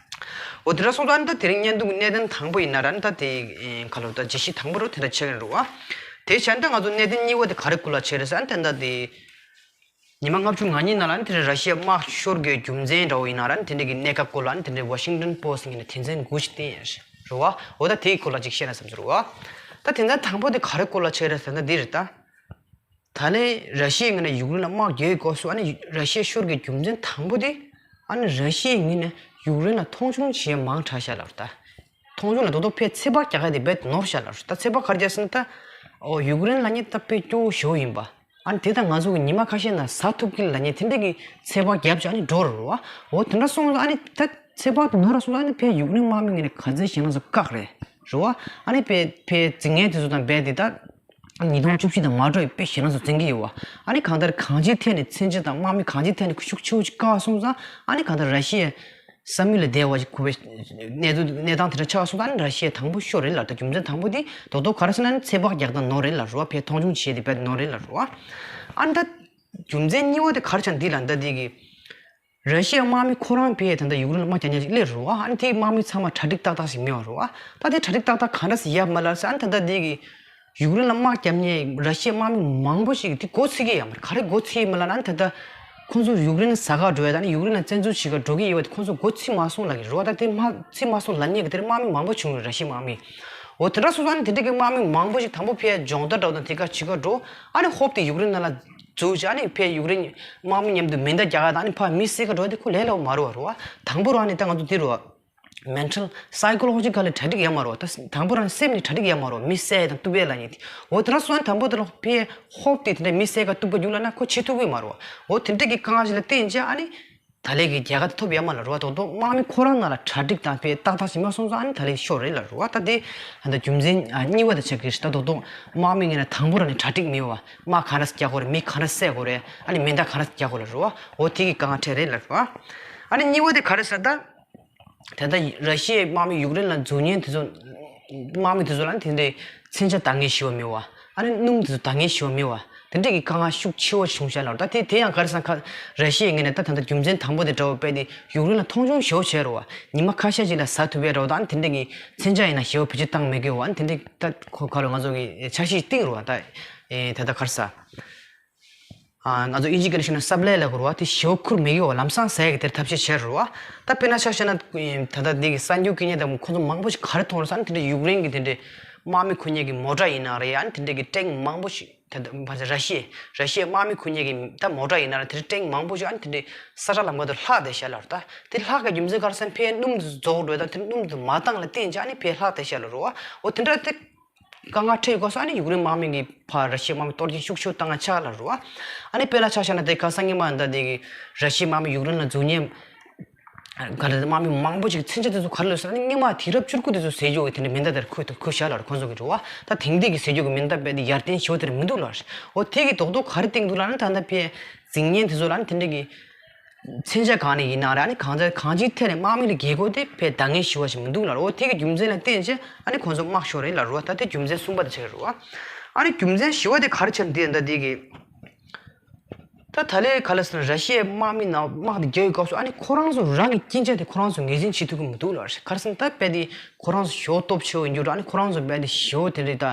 འོ་དེ་འདྲ་སོང་ཙང་ཨ་ནི་ད་དེ་རིང་བརྙན་ཐུང་གི་གནད་དོན་དང་པོ་ཡིན་ན་ར་ཨ་ནི་ད་དེ་ཁ་ལོ་ད་བརྗོད་གཞི་དང་པོ་རུ་དེ་འདྲ་ཆགས་ཀྱི་རེད་བ། དེ་བྱས་ན་ད་ང་ཚོ་གནད་དོན་གཉིས་པ་དེ་ག་རེ་སྐོར་ལ་ཆགས་རེད་ཟེར་ཨ་ནི་ད་ད་དེ་ཉི་མ་ལྔ་བཅུ་ང་གཉིས་ནང་ལ་ཨ་ནི་དེ་རིང་ར་ཤི་ཡའི་དམག་ཤོར་དགོས་རྒྱུ་མཚན་འདྲ་བོ་ཡིན་ན་ར་ཨ་ནི་དེ་འདྲ་གི་གནད་འགག་སྐོར་ལ་ཨ་ནི་དེ་འདྲའི་ཝ་ཤིང་ཊོན་པོ་སི་ཊི་ངོས་ནས་དོན་ཚན་དགུ་ཞིག་བསྟན་ཡོད་རེད་བ། འོ་ད་དེའི་སྐོར་ལ་ཅིག་བཤད་ན་བསམ་གྱི་རེད་བ། ད་དོན་ཚན་དང་པོ་དེ་ག་རེ་སྐོར་ལ་ཆགས་རེད་ཟེར་ན་འདི་རེད་ད། ད་ལན་ར་ཤི་ཡའི་ངོས་ནས་ཡུཀ་རེན་ལ་དམག་རྒྱག་དགོས་སོང་། ཨ་ནི་ར་ཤི་ཡ་ཤོར་གྱི་རྒྱུ་མཚན་དང་པོ་དེ་ཨ་ནི་ར་ཤི་ཡའི་ངོས་ནས་ཡུཀ་རེན་ལ་མཐོང་ཆུང་བྱེད་མང་དྲགས་ཤག་ལབ་ད། མཐོང་ཆུང་ལ་རྡོག་རྡོག་ཕའི་ཚོད་དཔག་རྒྱག་ཡ་དེ་རྦད་ནོར་ཤག་ལབ་ད། ཚོད་དཔག་ག་རེ་རྒྱག་ཟེར་ན་ད་ཨོ་ཡུཀ་རེན་ལབ་མཁན་ད་དཔེ་སྐྱོ་བོ་ཞེ་པོ་ཡིན་པ། ཨ་ནི་དེ་ད་ང་ཚོ་གི་ཉི་མ་ཁ་ཤས་ནང་ཟ་ཐུབ་ཀྱི་ལབ་མཁན་དེ་འདྲ་གི་ཚོད་དཔག་རྒྱབ་བྱས་ཨ་ནི་འགྲོ་རུ་བ། འོ་དེ་འདྲ་སོང་ཙང་ཨ་ནི་ད་ཚོད་དཔག་དེ་ནོར་ར་སོང་ཙང་ཨ་ནི་ཕའི་ཡུཀ་རེན་དམག་མི་ངོས་ནས་ག་ཚོད་ཞེད་སྣང་ཚ་བཀག་རེད་རེད་བ། ཨ་ནི་ཕའི་ཕའི་རྫིག་ངན་དེ་ཚོ་དང་རྦད་དེ་ད། ཉིས་སྟོང་བཅུ་བཞི་དང་མ་འགྲོ་བའི་དཔེ་ཞེད་སྣང་ཚ་འཛིན་གྱི་ཡོད་བ། ཨ་ནི་གང་ལྟར་གང་ཅིའི་ཐད་ནས་མཚོན་ཆ་དང་དམག་མི་གང་ཅིའི་ཐད་ནས་ཤུགས་ཆེ་བོ་ཅིག་བཀག་སོང་ཙང་ཨ་ནི་གང་ལྟར་ར་ཤི་ཡའི་བསམ་ཡུལ་ལས་འདས་པ་ཞིག་གོ་བའི་གནས་ཚུལ་གནས་སྟངས་དེ་འདྲ་ཆགས་སོང་ཙང་ཨ་ནི་ར་ཤི་ཡ་དང་པོ་ཤོར་རེད་ལབ་ད། རྒྱུ་མཚན་དང་པོ་དེ་རྡོག་རྡོག་ག་རེ་ཟེར་ན་ཨ་ནི་ཚོད་དཔག་རྒྱག་སྟངས་ནོར་རེད་ལབ་རེད་བ། ཕའི་མཐོང་ཆུང་བྱས་ཏེ་རྦད་ནོར་རེད་ལབ་རེད་བ། ཨ་ནི་ད་རྒྱུ་མཚན་གཉིས་པ་དེ་ག་རེ་ཆགས་འདི་ལབ་ད་འདི་གི་ར་ཤི་ཡའི་དམག་མི་ཁོ་རང་ཕའི་ད་ལྟ་ཡུཀ་རེན་ལ་དམག་རྒྱག་མཁན་ཅིག་སླེབས་རེད་བ། ཨ་ནི་དེའི་དམག་མི་ཚང་མ་གྲ་སྒྲིག་ཏག་ཏག་ཞིག་མེད་པ་རེད་བ། ད་དེ་གྲ་སྒྲིག་ཏག་ཏག་གང་འདྲ་ཞིག་ཡོད་མ་ལབ་ཟེར་ཨ་ནི་ད་ལྟ་འདི་གི་ཡུཀ་རེན་ལ་དམག་རྒྱག་མཁན་ར་ཤི་ཡའི་དམག་མི་མང་པོ་ཞིག་གིས་དེ་མགོ་ཚོས་ཀྱི་ཡོད་མ་རེད། ག་རེ་མགོ་ཚོས་ཀྱི་མ་ལབ་ན་ཨ་ནི་ད་ལྟ་ཁོང་ཚོ་ཡུཀ་རེན་ཟ་ག་འགྲོ་ཡ་ད་ནི་ཡུཀ་རེན་ལ་བཙན་འཛུལ་བྱེད་ག་འགྲོ་གི་ཡོད་པ་དེ་ཁོང་ཚོ་མགོ་ཚོས་མ་སོང་ལབ་ཀྱི་རེད་བ། ད་དེ་མ་ཚོས་མ་སོང་ལབ་མཁན་གྱི་དེར་དམག་མི་མང་པོ་བྱུང་རེད། ར་ཤི་ཡའི་དམག་མི། འོ་དེ་འདྲ་སོང་ཙང་ཨ་ནི་དེ་འདྲ་གི་དམག་མི་མང་པོ་ཞིག་དང་པོ་ཕའི་སྦྱོང་བརྡར་འདྲ་བོ་དང་དེ་ག་བྱེད་ག་འགྲོ། ཨ་ནི་ཧོབ་སྟེ་ཡུཀ་རེན་ནང་ལ་འཛུལ་བྱས་ཨ་ནི་ཕའི་ཡུཀ་རེན་དམག་མི་མཉམ་དུ་མེ་མདའ་རྒྱག་ག་དང་ཨ་ནི་ཕར་མི་བསད་ག་འགྲོ་དེ་ཁོ་ལས་སླ་པོ་མ་རེད་བ། རེད་བ། དང་པོ་རང་ནས་ད་ང་ཚོ་འདི་རུ་བ། མེན་ཊལ་སའི་ཀོ་ལོ་ཇི་ཀལ་ལ་གྲ་སྒྲིག་ཡོད་མ་རེད་བ། ད་དང་པོ་རང་སེམས་ནས་གྲ་སྒྲིག་ཡོད་མ་རེད་བ། མི་བསད་དང་གཏུབ་ཡས་ལབ་མཁན་དེ། འོ་དེ་འདྲ་སོང་ཙང་དང་པོ་དེ་ལ་ཕའི་ཧོབ་སྟེ་དེ་འདྲ་མི་བསད་ག་གཏུབ་ག་རྒྱུགས་ལབ་ན་ཁོ་བྱེད་ཐུབ་ཀྱི་མ་རེད་བ། འོ་དེ་འདྲ་གི་དཀའ་ངལ་ཞིག་ལ་བརྟེན་བྱས་ཨ་ནི། ད་ལན་གྱི་རྒྱལ་ཁ་དེ་ཐོབ་ཡོད་མ་རེད་བ། རྡོག་རྡོག་དམག་མི་ཁོ་རང་ནང་ལ་གྲ་སྒྲིག་དང་དཔེ་ཏག་ཏག་ཞིག་མ་སོང་ཙང་ཨ་ནི་ད་ལན་ཤོར་རེད་ལབ་རེད་བ། ད་དེ་ད་ལྟ་རྒྱུ་མཚན་ཨ་གཉིས་པ་དེ་ཆགས་ཀྱི་རེད། ད་རྡོག་རྡོག་དམག་མི་ངོས་ནས་དང་པོ་རང་ནས་གྲ་སྒྲིག་མེད་བ། དམག་ག་འདྲ་རྒྱག་དགོས་རེད། མི་ག་འདྲ་བསད་དགོས་རེད། ཨ་ནི་མེ་མདའ་ག་འདྲ་རྒྱག་དགོས་ལབ་རེད་བ། འོ་དེ་གི་དཀའ་ངལ་འཕྲད་རེད་ལབ་རེད་བ། ཨ་ནི་གཉིས་པ་དེ་ག་རེ་ཟེར་ད། ད་ལྟ་ར་ཤི་ཡའི་དམག་མི་ཡུཀ་རེན་ལ་འཛུལ་མཁན་དེ་ཚོ་དམག་མི་དེ་ཚོ་ལ་ནི་དེ་འདྲའི་མཚོན་ཆ་འདང་ངེས་ཞེ་པོ་མེད་བ། ཨ་ནི་སྣུམ་དེ་ཚོ་འདང་ངེས་ཞེ་པོ་མེད་བ། དེ་འདྲ་གི་དཀའ་ངལ་ཤུགས་ཆེ་བོ་བྱུང་བཞག་ལབ་རེད། ད་དེ་དེ་ཡང་ག་རེ་ཟེར་ན་ཁ་ར་ཤི་ཡའི་ངོས་ནས་ད་ད་ལྟ་རྒྱུ་མཚན་དང་པོ་དེ་འདྲ་བོ་དཔེ་དེ་ཡུཀ་རེན་ལ་མཐོང་ཆུང་ཞེ་པོ་བྱས་རེད་བ། ཉི་མ་ཁ་ཤས་ཅིག་ལ་ཟ་ཐུབ་ཡས་རེད་བ། ད་ཨ་ནི་དེ་འདྲ་གི་མཚོན་ཆ་ཡིན་ན་ཞེ་པོ་བེད་སྤྱོད་བཏང་མེད་གི་བ། ཨ་ནི་དེ་འདྲ་ད་ཁོ་ག་རེ་ང་ཚོ་གི་འཆར་གཞི་བཏིང་རེད་བ། ད་ཨེ་ད་ད་ག་རེ་ཟེར། ང་ཚོ་ཨིན་ཇི་སྐད་ནས་ཞུས་ན་སབ་ལའི་ལབ་དགོས་རེད་བ། དེ་ཞེ་པོ་ཁུར་མི་དགོས་པ་ལམ་སང་ཟ་ཡག་གི་དེར་ཐབས་ཤེས་བྱས་རེད་བ། ད་དཔེར་ན་ཆ་བཞག་ན་ད་ལྟ་འདི་གི་གསར་འགྱུར་སྐད་ནས་ད་ཁོང་ཚོ་མང་པོ་ཞིག་ག་རེ་མཐོང་རེད་ཟེར་ན། དེ་འདྲའི་ཡུཀ་རེན་གྱི་དེ་འདྲའི་དམག་མི་འཁུར་མཁན་གྱི་མོ་ཊ་ཡིན་ན་རེད། ཨ་ནི་དེ་འདྲའི་གི་ཊེང་མང་པོ་ཞིག་ད་ལྟ་ཕལ་ཆེར་ར་ཤི་ཡའི་ར་ཤི་ཡའི་དམག་མི་འཁུར་མཁན་གྱི་ད་མོ་ཊ་ཡིན་ན་རེད། དེ་འདྲའི་ཊེང་མང་པོ་ཞིག་ཨ་ནི་དེ་འདྲའི་ས་ཁྲ་ལམ་ཁ་དུ་ལྷག་བསྡད་ཤག་ལབ་རེད། ད་དེ་ལྷག་གི་རྒྱུ་མཚན་ག་རེ་ཟེར་ན། ཕར་སྣུམ་དུ་རྫོགས་འགྲོ། ད་དེ་སྣུམ་དུ་མ་བཏང་ལ་བརྟེན་བྱས་ཨ་ནི་ཕར་ལྷག་བསྡད་ཤག་ལབ་རེད་བ། འོ་དེ་འདྲ་དེ་དཀའ་ངལ་འཕྲད་དགོས་སོང་། ཨ་ནི་ཡུཀ་རེན་དམག་མི་གིས་ཕར་ར་ཤི་ཡའི་དམག་མི་གཏོར་སྐྱོན་ཤུགས་ཆེ་བཏང་ཆགས་ལབ་རེད་བ། ཨ་ནི་དཔེར་ན་ཆ་བཞག་ན་དེ་ཁ་སང་ཉི་མ་ད་དེ་གི་ར་ཤི་ཡའི་དམག་མི་ཡུཀ་རེན་ལ་འཛུལ་མཁན་ག་རེ་དམག་མི་མང་པོ་ཞིག་མཚོན་ཆ་དེ་ཚོ་ག་རེ་ལབ་ཟེར་ན། ཨ་ནི་སྔོན་མ་དུས་རབས་བཅུ་དགུ་དེ་ཚོ་ཟེར་རྒྱུ་གི་དེ་འདྲའི་མེ་མདའ་དེར་འཁུར་འཁུར་བཞག་ལབ་རེད་ཁོང་ཚོ་གིས་རེད་བ། ད་དེང་དུས་ཀྱི་ཟེར་རྒྱུ་གི་མེ་མདའ་རྦད་དེ་ཡར་ལྡན་ཞེ་པོ་དེ་འདྲ་མི་འདུག་ལབ་རེད། འོ་དེ་གིས་རྡོག་རྡོག་ག་རེ་བསྟན་འདུག་ལབ་ན། ད་ལྟ་ཕར་འཛིང་མཁན་དེ་ཚོ་ལ་ཨ་ནི་དེ་འདྲ་གི་མཚོན་ཆ་གང་ནས་ཡིན་ན་རེད། ཨ་ནི་གང་ཅི་གང་ཅིའི་ཐད་ནས་དམག་མི་ལ་རྒྱལ་ཁོག་དེ་ཕར་འདང་ངེས་ཞེ་པོ་ཞིག་མི་འདུག་ལབ་རེད། འོ་དེ་གི་རྒྱུ་མཚན་ལ་བརྟེན་བྱས་ཨ་ནི་ཁོང་ཚོ་དམག་ཤོར་རེད་ལབ་རེད་བ། ད་དེ་རྒྱུ་མཚན་གསུམ་པ་དེ་ཆགས་ཀྱི་རེད་བ། ཨ་ནི་རྒྱུ་མཚན་བཞི་པ་དེ་ག་རེ་ཆགས་འདི་ད་འདི་གི། ད་ད་ལས་ག་ལ་ཟེར་ན། ར་ཤི་ཡའི་དམག་མི་ནང་དམག་དེ་རྒྱག་པའི་སྐབས་སུ་ཨ་ནི་ཁོ་རང་ཚོ་རང་གི་སྐྱིན་ཆ་དེ་ཁོ་རང་ཚོ་ངོས་འཛིན་བྱེད་ཐུབ་ཀྱི་མི་འདུག་ལབ་རེད། ག་རེ་ཟེར་ན་ད་རྦད་དེ་ཁོ་རང་ཚོ་ཞེ་པོ་སྟོབས་ཆེ་བ་ཡིན་རྒྱུ་རེད། ཨ་ནི་ཁོ་རང་ཚོ་རྦད་དེ་ཞེ་པོ་དེ་འདྲའི་ད་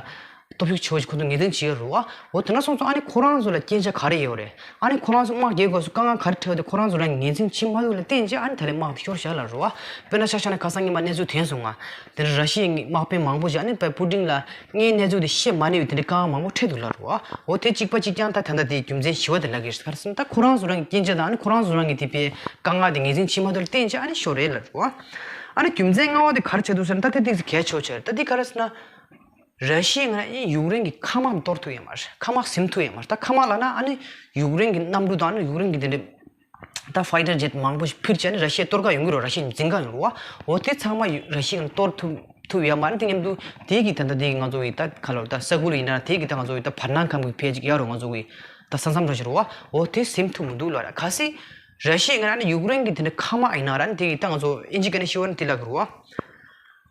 སྟོབས་ཤུགས་ཆེ་བ་ཞིག་ཁོ་ཚོ་ངོས་འཛིན་བྱེད་ཀྱི་རེད་བ། འོ་དེ་འདྲ་སོང་ཙང་ཨ་ནི་ཁོ་རང་ཚོ་ལ་སྐྱིན་ཆ་ག་རེ་ཡོད་རེད། ཨ་ནི་ཁོ་རང་ཚོ་དམག་རྒྱག་པའི་སྐབས་སུ་དཀའ་ངལ་ག་རེ་འཕྲད་དེ་ཁོ་རང་ཚོ་རང་ངོས་འཛིན་བྱེད་མ་ཐུབ་ལ་བརྟེན་བྱས་ཨ་ནི་ད་ལས་དམག་དེ་ཤོར་བཞག་ལབ་རེད་བ། དཔེར་ན་ཆ་བཞག་ན་ཁ་སང་ཉི་མ་གནས་ཚུལ་ཐོན་སོང་ང་། དེ་འདྲ་ར་ཤི་ཡའི་དམག་དཔོན་མང་པོ་ཞིག་ཨ་ནི་པུ་ཏིན་ལ་སྔོན་གནས་ཚུལ་དེ་བཤད་མ་ནུས་པའི་དེ་འདྲའི་དཀའ་ངལ་མང་པོ་འཕྲད་འདུག་ལབ་རེད་བ། འོ་དེ་གཅིག་པ་གཅིག་རྐྱང་ད་ད་ལྟ་དེའི་རྒྱུ་མཚན་བཞི་པ་དེ་ལབ་ཀྱི་རེད། ག་རེ་ཟེར་ན་ད་ཁོ་རང་ཚོ་རང་གི་སྐྱིན་ཆ་དང་ཨ་ནི་ཁོ་རང་ཚོ་རང་གི་དེ་པའི་དཀའ་ངལ་དེ་ངོས་འཛིན་བྱེད་མ་ཐུབ་ལ་བརྟེན་བྱས་ཨ་ནི་ཤོར་རེད་ལབ་རེད་བ། ཨ་ནི་རྒྱུ་མཚན་ལྔ་པ་དེ་ག་རེ་ཆགས་འདུག་ཟེར་ན། ད་དེ་ཏོག་ཙམ་གལ་ཆེ་བ་ཆགས་རེད། ད་དེ་ག་རེ་ཟེར་ན། ར་ཤི་ཡའི་ངོས་ནས་ཡུཀ་རེན་གྱི་མཁའ་དམག་གཏོར་ཐུབ་ཡོད་མ་རེད། མཁའ་དམག་ཟིན་ཐུབ་ཡོད་མ་རེད། ད་མཁའ་དམག་ལབ་ན་ཨ་ནི་ཡུཀ་རེན་གྱི་གནམ་གྲུ་དང་ཨ་ནི་ཡུཀ་རེན་གྱི་དེ་འདྲའི་ད་ཕའི་ཊར་ཇེཊ་མང་པོ་ཞིག་ཕུད་བྱས་ནས་ར་ཤི་ཡ་གཏོར་ག་ཡོང་གི་རེད། ར་ཤི་ཡ་འཛིང་ག་ཡོང་གི་རེད་བ། འོ་དེ་ཚང་མ་ཡུ་ར་ཤི་ཡ་གཏོར་ཐུབ་ཐུབ་ཡོད་མ་རེད། དེ་མཉམ་དུ་དེ་གི་ད་ལྟ་དེ་གི་ང་ཚོ་གི་ད་ག་ལབ་ད་ས་ཁུལ་ཡིན་ན་དེ་གི་ད་ང་ཚོ་གི་ད་བར་སྣང་ཁམས་ཀྱི་ཕལ་ཅིག་ཡར་རོ་ང་ཚོ་གི་ད་ས་མཚམས་འགྲོ་ཞིག་རེད་བ། འོ་དེ་ཟིན་ཐུབ་མི་འདུག་ལབ་ར། གལ་སྲིད་ར་ཤི་ཡ་ངོས་ནས་ཡུཀ་རེན་གྱི་དེ་འདྲ་མཁའ་དམག་ཡིན་ན་ར་ནི་དེ་གི་ད་ང་ཚོ་ཨིན་ཇི་སྐད་ནས་ཤི་བ་ནི་དེ་ལབ་གི་རེད་བ།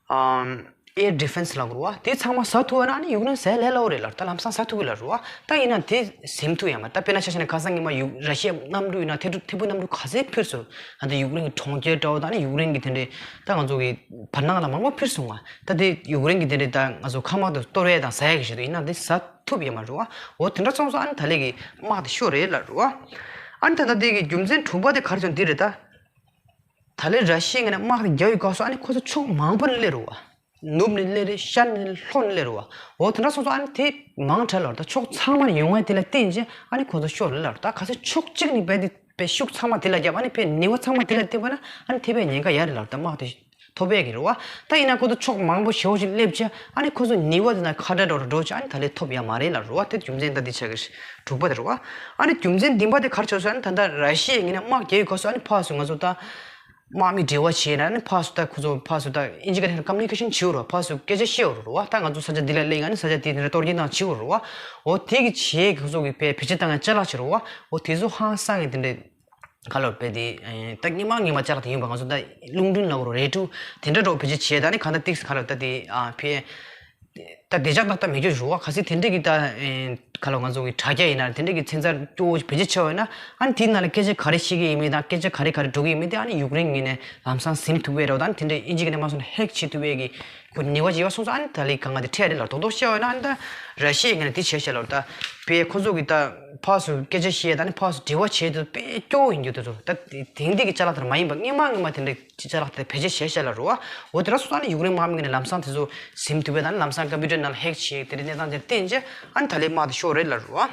ཨམ། air defense ལབ་དགོས་རེད་བ། དེ་ཚང་མ་ཟ་ཐུབ་པ་ན་ཨ་ནི་ཡུཀ་རེན་ཟས་ལས་སླ་པོ་རེད་ལབ་རེད། ད་ལམ་སང་ཟ་ཐུབ་ཀྱི་ལབ་རེད་བ། ད་ཡིན་ན་དེ་ཟིན་ཐུབ་ཡོད་མ་རེད། ད་དཔེར་ན་ཆ་བཞག་ན་ཁ་སང་ཉི་མ་ཡུཀ་ར་ཤི་ཡའི་གནམ་གྲུ་ཡིན་ན་ཐེ་གྲུ་ཐེ་བོ་གནམ་གྲུ་ག་ཚད་ཕུད་སོང་། ད་ལྟ་ཡུཀ་རེན་གྱི་གྲོང་ཁྱེར་འདྲ་བོ་དང་ཨ་ནི་ཡུཀ་རེན་གྱི་དེ་འདྲའི་ད་ང་ཚོ་གི་བར་སྣང་ལ་མང་པོ་ཕུད་སོང་ང་། ད་དེ་ཡུཀ་རེན་གྱི་དེ་འདྲའི་ད་ང་ཚོ་མཁའ་དམག་དེ་གཏོར་ཡས་དང་ཟ་ཡས་ཀྱི་ཆེད་དུ་ཡིན་ན་དེ་ཟ་ཐུབ་ཡོད་མ་རེད་བ། འོ་དེ་འདྲ་སོང་ཙང་ཨ་ནི་ད་ལས་ཀྱི་དམག་དེ་ཤོར་རེད་ལབ་རེད་བ། ཨ་ནི་ད་ལྟ་དེ་གི་རྒྱུ་མཚན་དྲུག་པ་དེ་ག་རེ་བྱུང་འདི་རེད་ད། ད་ལན་ར་ཤི་ཡའི་ངོས་ནས་དམག་དེ་རྒྱག་པའི་སྐབས་སུ་ཨ་ནི་ཁོ་ཚོ་ཕྱོགས་མང་པོ་ནས་སླེབས་རེད་བ། ནུབ་ནས་སླེབས་རེད། ཤར་ནས་ལྷོ་ནས་སླེབས་རེད་བ། འོ་དེ་འདྲ་སོང་ཙང་ཨ་ནི་དེ་མང་དྲགས་ལབ་རེད། ད་ཕྱོགས་ཚང་མ་ནས་ཡོང་མཁན་དེ་ལ་བརྟེན་བྱས་ཨ་ནི་ཁོ་ཚོ་ཤོར་རེད་ལབ་རེད། ད་གལ་སྲིད་ཕྱོགས་གཅིག་ནས་རྦད་དེ་དཔེ་ཤུགས་ཚང་མ་དེ་ལ་བརྒྱབ་ཨ་ནི་དཔེ་ནུས་པ་ཚང་མ་དེ་ལ་བརྒྱབ་པ་ན་ཨ་ནི་ཐེབས་པའི་ཉེན་ཁ་ཡོད་རེད་ལབ་རེད། ད་དམག་དེ་ཐོབ་ཡས་ཀྱི་རེད་བ། ད་ཡིན་ན་ཁོ་ཚོ་ཕྱོགས་མང་པོ་ཞེ་པོ་ཅིག་སླེབས་བྱས་ཨ་ནི་ཁོ་ཚོ་ནུས་པ་དེ་དང་ཁ་བྲལ་འགྲོ་རུ་འགྲོ་བྱས་ཨ་ནི་ད་ལན་ཐོབ་ཡ་མ་རེད་ལབ་རེད་བ། དེ་རྒྱུ་མཚན་ད་འདི་ཆགས་ཀྱི་དྲུག་པ་དེ་རེད་བ། ཨ་ནི་རྒྱུ་མཚན་བདུན་པ་དེ་ག་རེ་བྱུང་སོང་ཨ་ནི་ད་ལྟ་ར་ཤི་ཡའི་ངོས་ནས་དམག་རྒྱག་པའི་སྐབས་སུ་ཨ་ནི་ཕར་ཚུར་ང་ཚོ་ད་དམག་མི་འབྲེལ་བ་བྱས་ན་ཨ་ནི་ཕར་ཚུར་ད་ཁོ་ཚོ་ཕར་ཚུར་ད་ཨིན་ཇི་སྐད་ནས་ཀ་མུ་ནི་ཀེ་ཤན་བྱེད་དགོས་རེད་བ། ཕར་ཚུར་སྐད་ཆ་བཤད་དགོས་རེད་བ། ད་ང་ཚོ་ས་ཆ་འདི་ལ་སླེབས་ཨ་ནི་ས་ཆ་འདི་འདི་འདྲ་གཏོར་སྐྱོན་བཏང་བྱེད་དགོས་རེད་བ། འོ་དེ་གི་བྱས་ཁོ་ཚོ་གི་བེད་བེད་སྤྱོད་བཏང་ཡ་ཅ་ལག་བྱེད་རེད་བ། འོ་དེ་ཚོ་ཧང་སང་གི་དེ་འདྲ། ག་ལབ་དཔེ་དེ། ད་སྔོན་མ་སྔོན་མ་ཅ་ལག་དེ་ཡིན་པ་ང་ཚོ་ད་རླུང་འཕྲིན་ལབ་དགོས་རེད། རེ་ཊོ་དེ་འདྲ་འདྲ་བོ་བེད་སྤྱོད་བྱས་ད་ནི་གང་ལྟར་ཏིག་ག་ལབ་ད་དེ་ཨ་ཕེ། ད་བདེ་འཇགས་ཏག་ཏག་མེད་རྒྱུ་རེད་བ། གལ་སྲིད་དེ་འདྲས་ཀྱི་ད་ག་ལབ་ང་ཚོ་གི་དྲ་རྒྱ་ཡིན་ན་དེ་འདྲས་ཀྱི་ཚན་རྩལ་སྐྱོ་བོ་བེད་སྤྱོད་བྱས་པ་ཡིན་ན་ཨ་ནི་དེའི་ནང་ལ་སྐད་ཆ་ག་རེ་བཤད་ཀྱི་ཡིན་མིན་དང་སྐད་ཆ་ག་རེ་ག་རེ་འགྲོ་གི་ཡིན་མིན་དེ་ཨ་ནི་ཡུཀ་རེན་ངོས་ནས་ལམ་སང་ཟིན་ཐུབ་པའི་རེད་བ། ད་ནི་དེ་འདྲས་ཨིན་ཇི་སྐད་ནས་མ་སོང་ན་ཧེག་བྱེད་ཐུབ་པའི་གི་ཁོ་ནུས་པ་ཅིག་ཡོད་པ་སོང་ཙང་ཨ་ནི་ད་ལས་གང་ག་དེ་འཕྲད་རེད་ལ་རྡོག་རྡོག་བཤད་པ་ཡིན་ན་ཨ་ནི་ད་ར་ཤི་ཡའི་ངོས་ནས་དེ་བྱས་བྱས་ལ་ད་བེ་ཁོ་ཚོ་གི་ད། ཕར་ཚུར་སྐད་ཆ་བཤད་ད་ནི་ཕར་ཚུར་འབྲེལ་བ་བྱེད་དུས་དཔེ་སྐྱོ་བོ་ཡིན་རྒྱུ་དེ་ཚོ་ད་དེང་དུས་ཀྱི་ཅ་ལག་དེར་མ་ཡིན་པ་སྔོན་མ་སྔོན་མ་དེ་འདྲའི་ཅ་ལག་དེ་བེད་སྤྱོད་བྱས་བྱས་ལ་རུ་བ། འོ་དེ་འདྲ་སོང་ཙང་ནི་ཡུཀ་རེན་དམག་མི་ངོས་ནས་ལམ་སང་དེ་ཚོ་ཟིན་ཐུབ་པས། ད་ནི་ལམ་སང་ཀམ་པུ་ཊར་ནང་ལ་ཧེག་བྱས་དེ་འདྲའི་གནས་སྟངས་དེར་བརྟེན་བྱས་ཨ་ནི་ད་ལས་དམག་དེ་ཤོར་རེད་ལ་རུ་བ།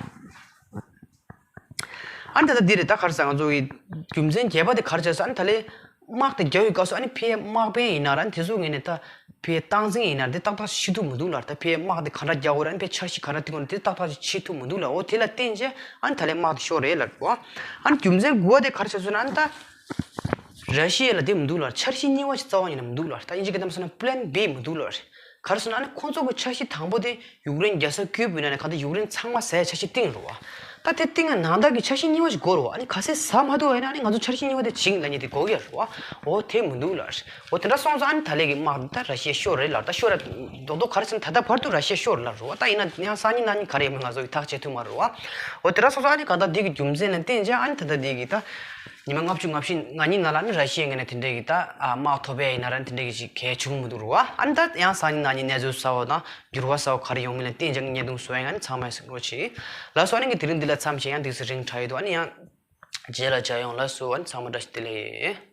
ཨ་ནི་ད་ལྟ་འདི་རེད། ད་ག་རེ་ཟེར་ང་ཚོ་གི་རྒྱུ་མཚན་བརྒྱད་པ་དེ་ག་རེ་བྱས་ཟེར་ཨ་ནི་ད་ལས། དམག་དེ་རྒྱག་པའི་སྐབས་སུ་ཨ་ནི་ཕའི་དམག་དཔོན་ཡིན་ན་ར་ཨ་ནི་དེ་ཚོ་ངོས་ནས་ད་ཕའི་སྟངས་འཛིན་ཡིན་ན་དེ་ཏག་ཏག་བྱེད་ཐུབ་མི་འདུག་ལ། ད་ཕའི་དམག་དེ་ག་འདྲ་རྒྱག་དགོས་ར་ཨ་ནི་ཕའི་འཆར་གཞི་ག་འདྲ་བཏིང་དགོས་ར་དེ་ཏག་ཏག་ཅིག་བྱེད་ཐུབ་མི་འདུག་ལ། འོ་དེ་ལ་བརྟེན་བྱས་ཨ་ནི་ད་ལས་དམག་དེ་ཤོར་རེད་ལ་རེད་བ། ཨ་ནི་རྒྱུ་མཚན་དགུ་པ་དེ་ག་རེ་བྱས་ཟེར་ན་ཨ་ནི་ད་ར་ཤི་ཡ་ལ་དེ་མི་འདུག་ལ། འཆར་གཞི་གཉིས་པ་ཞིག་རྩ་བ་ཉིད་ནས་མི་འདུག་ལ། ད་ཨིན་ཇི་སྐད་གཏམ་ཟེར་ན་པི་ལན་བི་མི་འདུག་ལ། ག་རེ་ཟེར་ན་ཨ་ནི་ཁོང་ཚོ་གི་འཆར་གཞི་དང་པོ་དེ་ཡུཀ་རེན་རྒྱལ་ས་ཀིབ་ཡིན་ན་ནི་ག་ད་ཡུཀ་རེན་ཚང་མ་ཟ་ཡ་འཆར་གཞི་བཏིང་རུ་བ། ད་དེ་བཏིང་ཡ་ནང་ལྟར་གྱི་འཆར་གཞི་གཉིས་པ་ཞིག་དགོས་རུ་བ། ཨ་ནི་གལ་སྲིད་ཟ་མ་ཐུབ་པ་ཡིན་ན་ཨ་ནི་ང་ཚོ་འཆར་གཞི་གཉིས་པ་དེ་བྱིངས་ལབ་མཁན་དེ་དགོས་ཀྱི་རེད་བ། འོ་དེ་མི་འདུག་ལ། འོ་དེ་འདྲ་སོང་ཙང་ཨ་ནི་ད་ལས་ཀྱི་དམག་འདི་ད་ར་ཤི་ཡ་ཤོར་རེད་ལ། ད་ཤོར་ར་རྡོག་རྡོག་ག་རེ་ཟེར་ན་ད་ལྟ་བར་དུ་ར་ཤི་ཡ་ཤོར་ལ་རུ་བ། ད་ཡིན་ན་ཡང་སང་ཉིན་གནངས་ཉིན་ག་རེ་ཡོང་མིན་ང་ཚོ་གི་ཐག་བཅད་ཐུབ་མ་རུ་བ། འོ་དེ་འདྲ་སོང་ཙང་ཨ་ནི་གང་ལྟར་འདི་གི་རྒྱུ་མཚན་ལ་བརྟེན་བྱས་ཨ་ནི་ད་ལྟ་འདི་གི་ད། ཉི་མ་ལྔ་བཅུ་ང་བཞི་ང་གཉིས་ནང་ལ་ནི་ར་ཤི་ཡའི་ངོས་ནས་དེ་འདྲའི་གི་ད་ཨ་དམག་ཐོབ་ཡ་ཡིན་ན་ར་དེ་འདྲའི་གི་ཅིག་གལ་ཆེན་པོ་མི་འདུག་རུ་བ། ཨ་ནི་ད་ཡང་སང་ཉིན་གནངས་ཉིན་གནས་ཚུལ་གསར་པ་དང་འགྱུར་བ་གསར་པ་ག་རེ་ཡོང་མིན་ལ་བརྟེན་ཅིག་བརྙན་ཐུང་བཟོ་ཡ་ཡིན། ཨ་ནི་ཚང་མས་གཟིགས་རོགས་གྱིས། ལགས་སོ། ཨ་ནི་གི་དེ་རིང་འདི་ལ་མཚམས་བཞག་ཡང་འདུག་སེ་རིང་དྲགས་ཡོད་དོ། ཨ་ནི་ཡང་རྗེས་ལ་མཇལ་ཡོང་། ལགས་སོ། ཨ་ནི་ཚང་མ་བཀྲ་ཤིས་བདེ་ལེགས།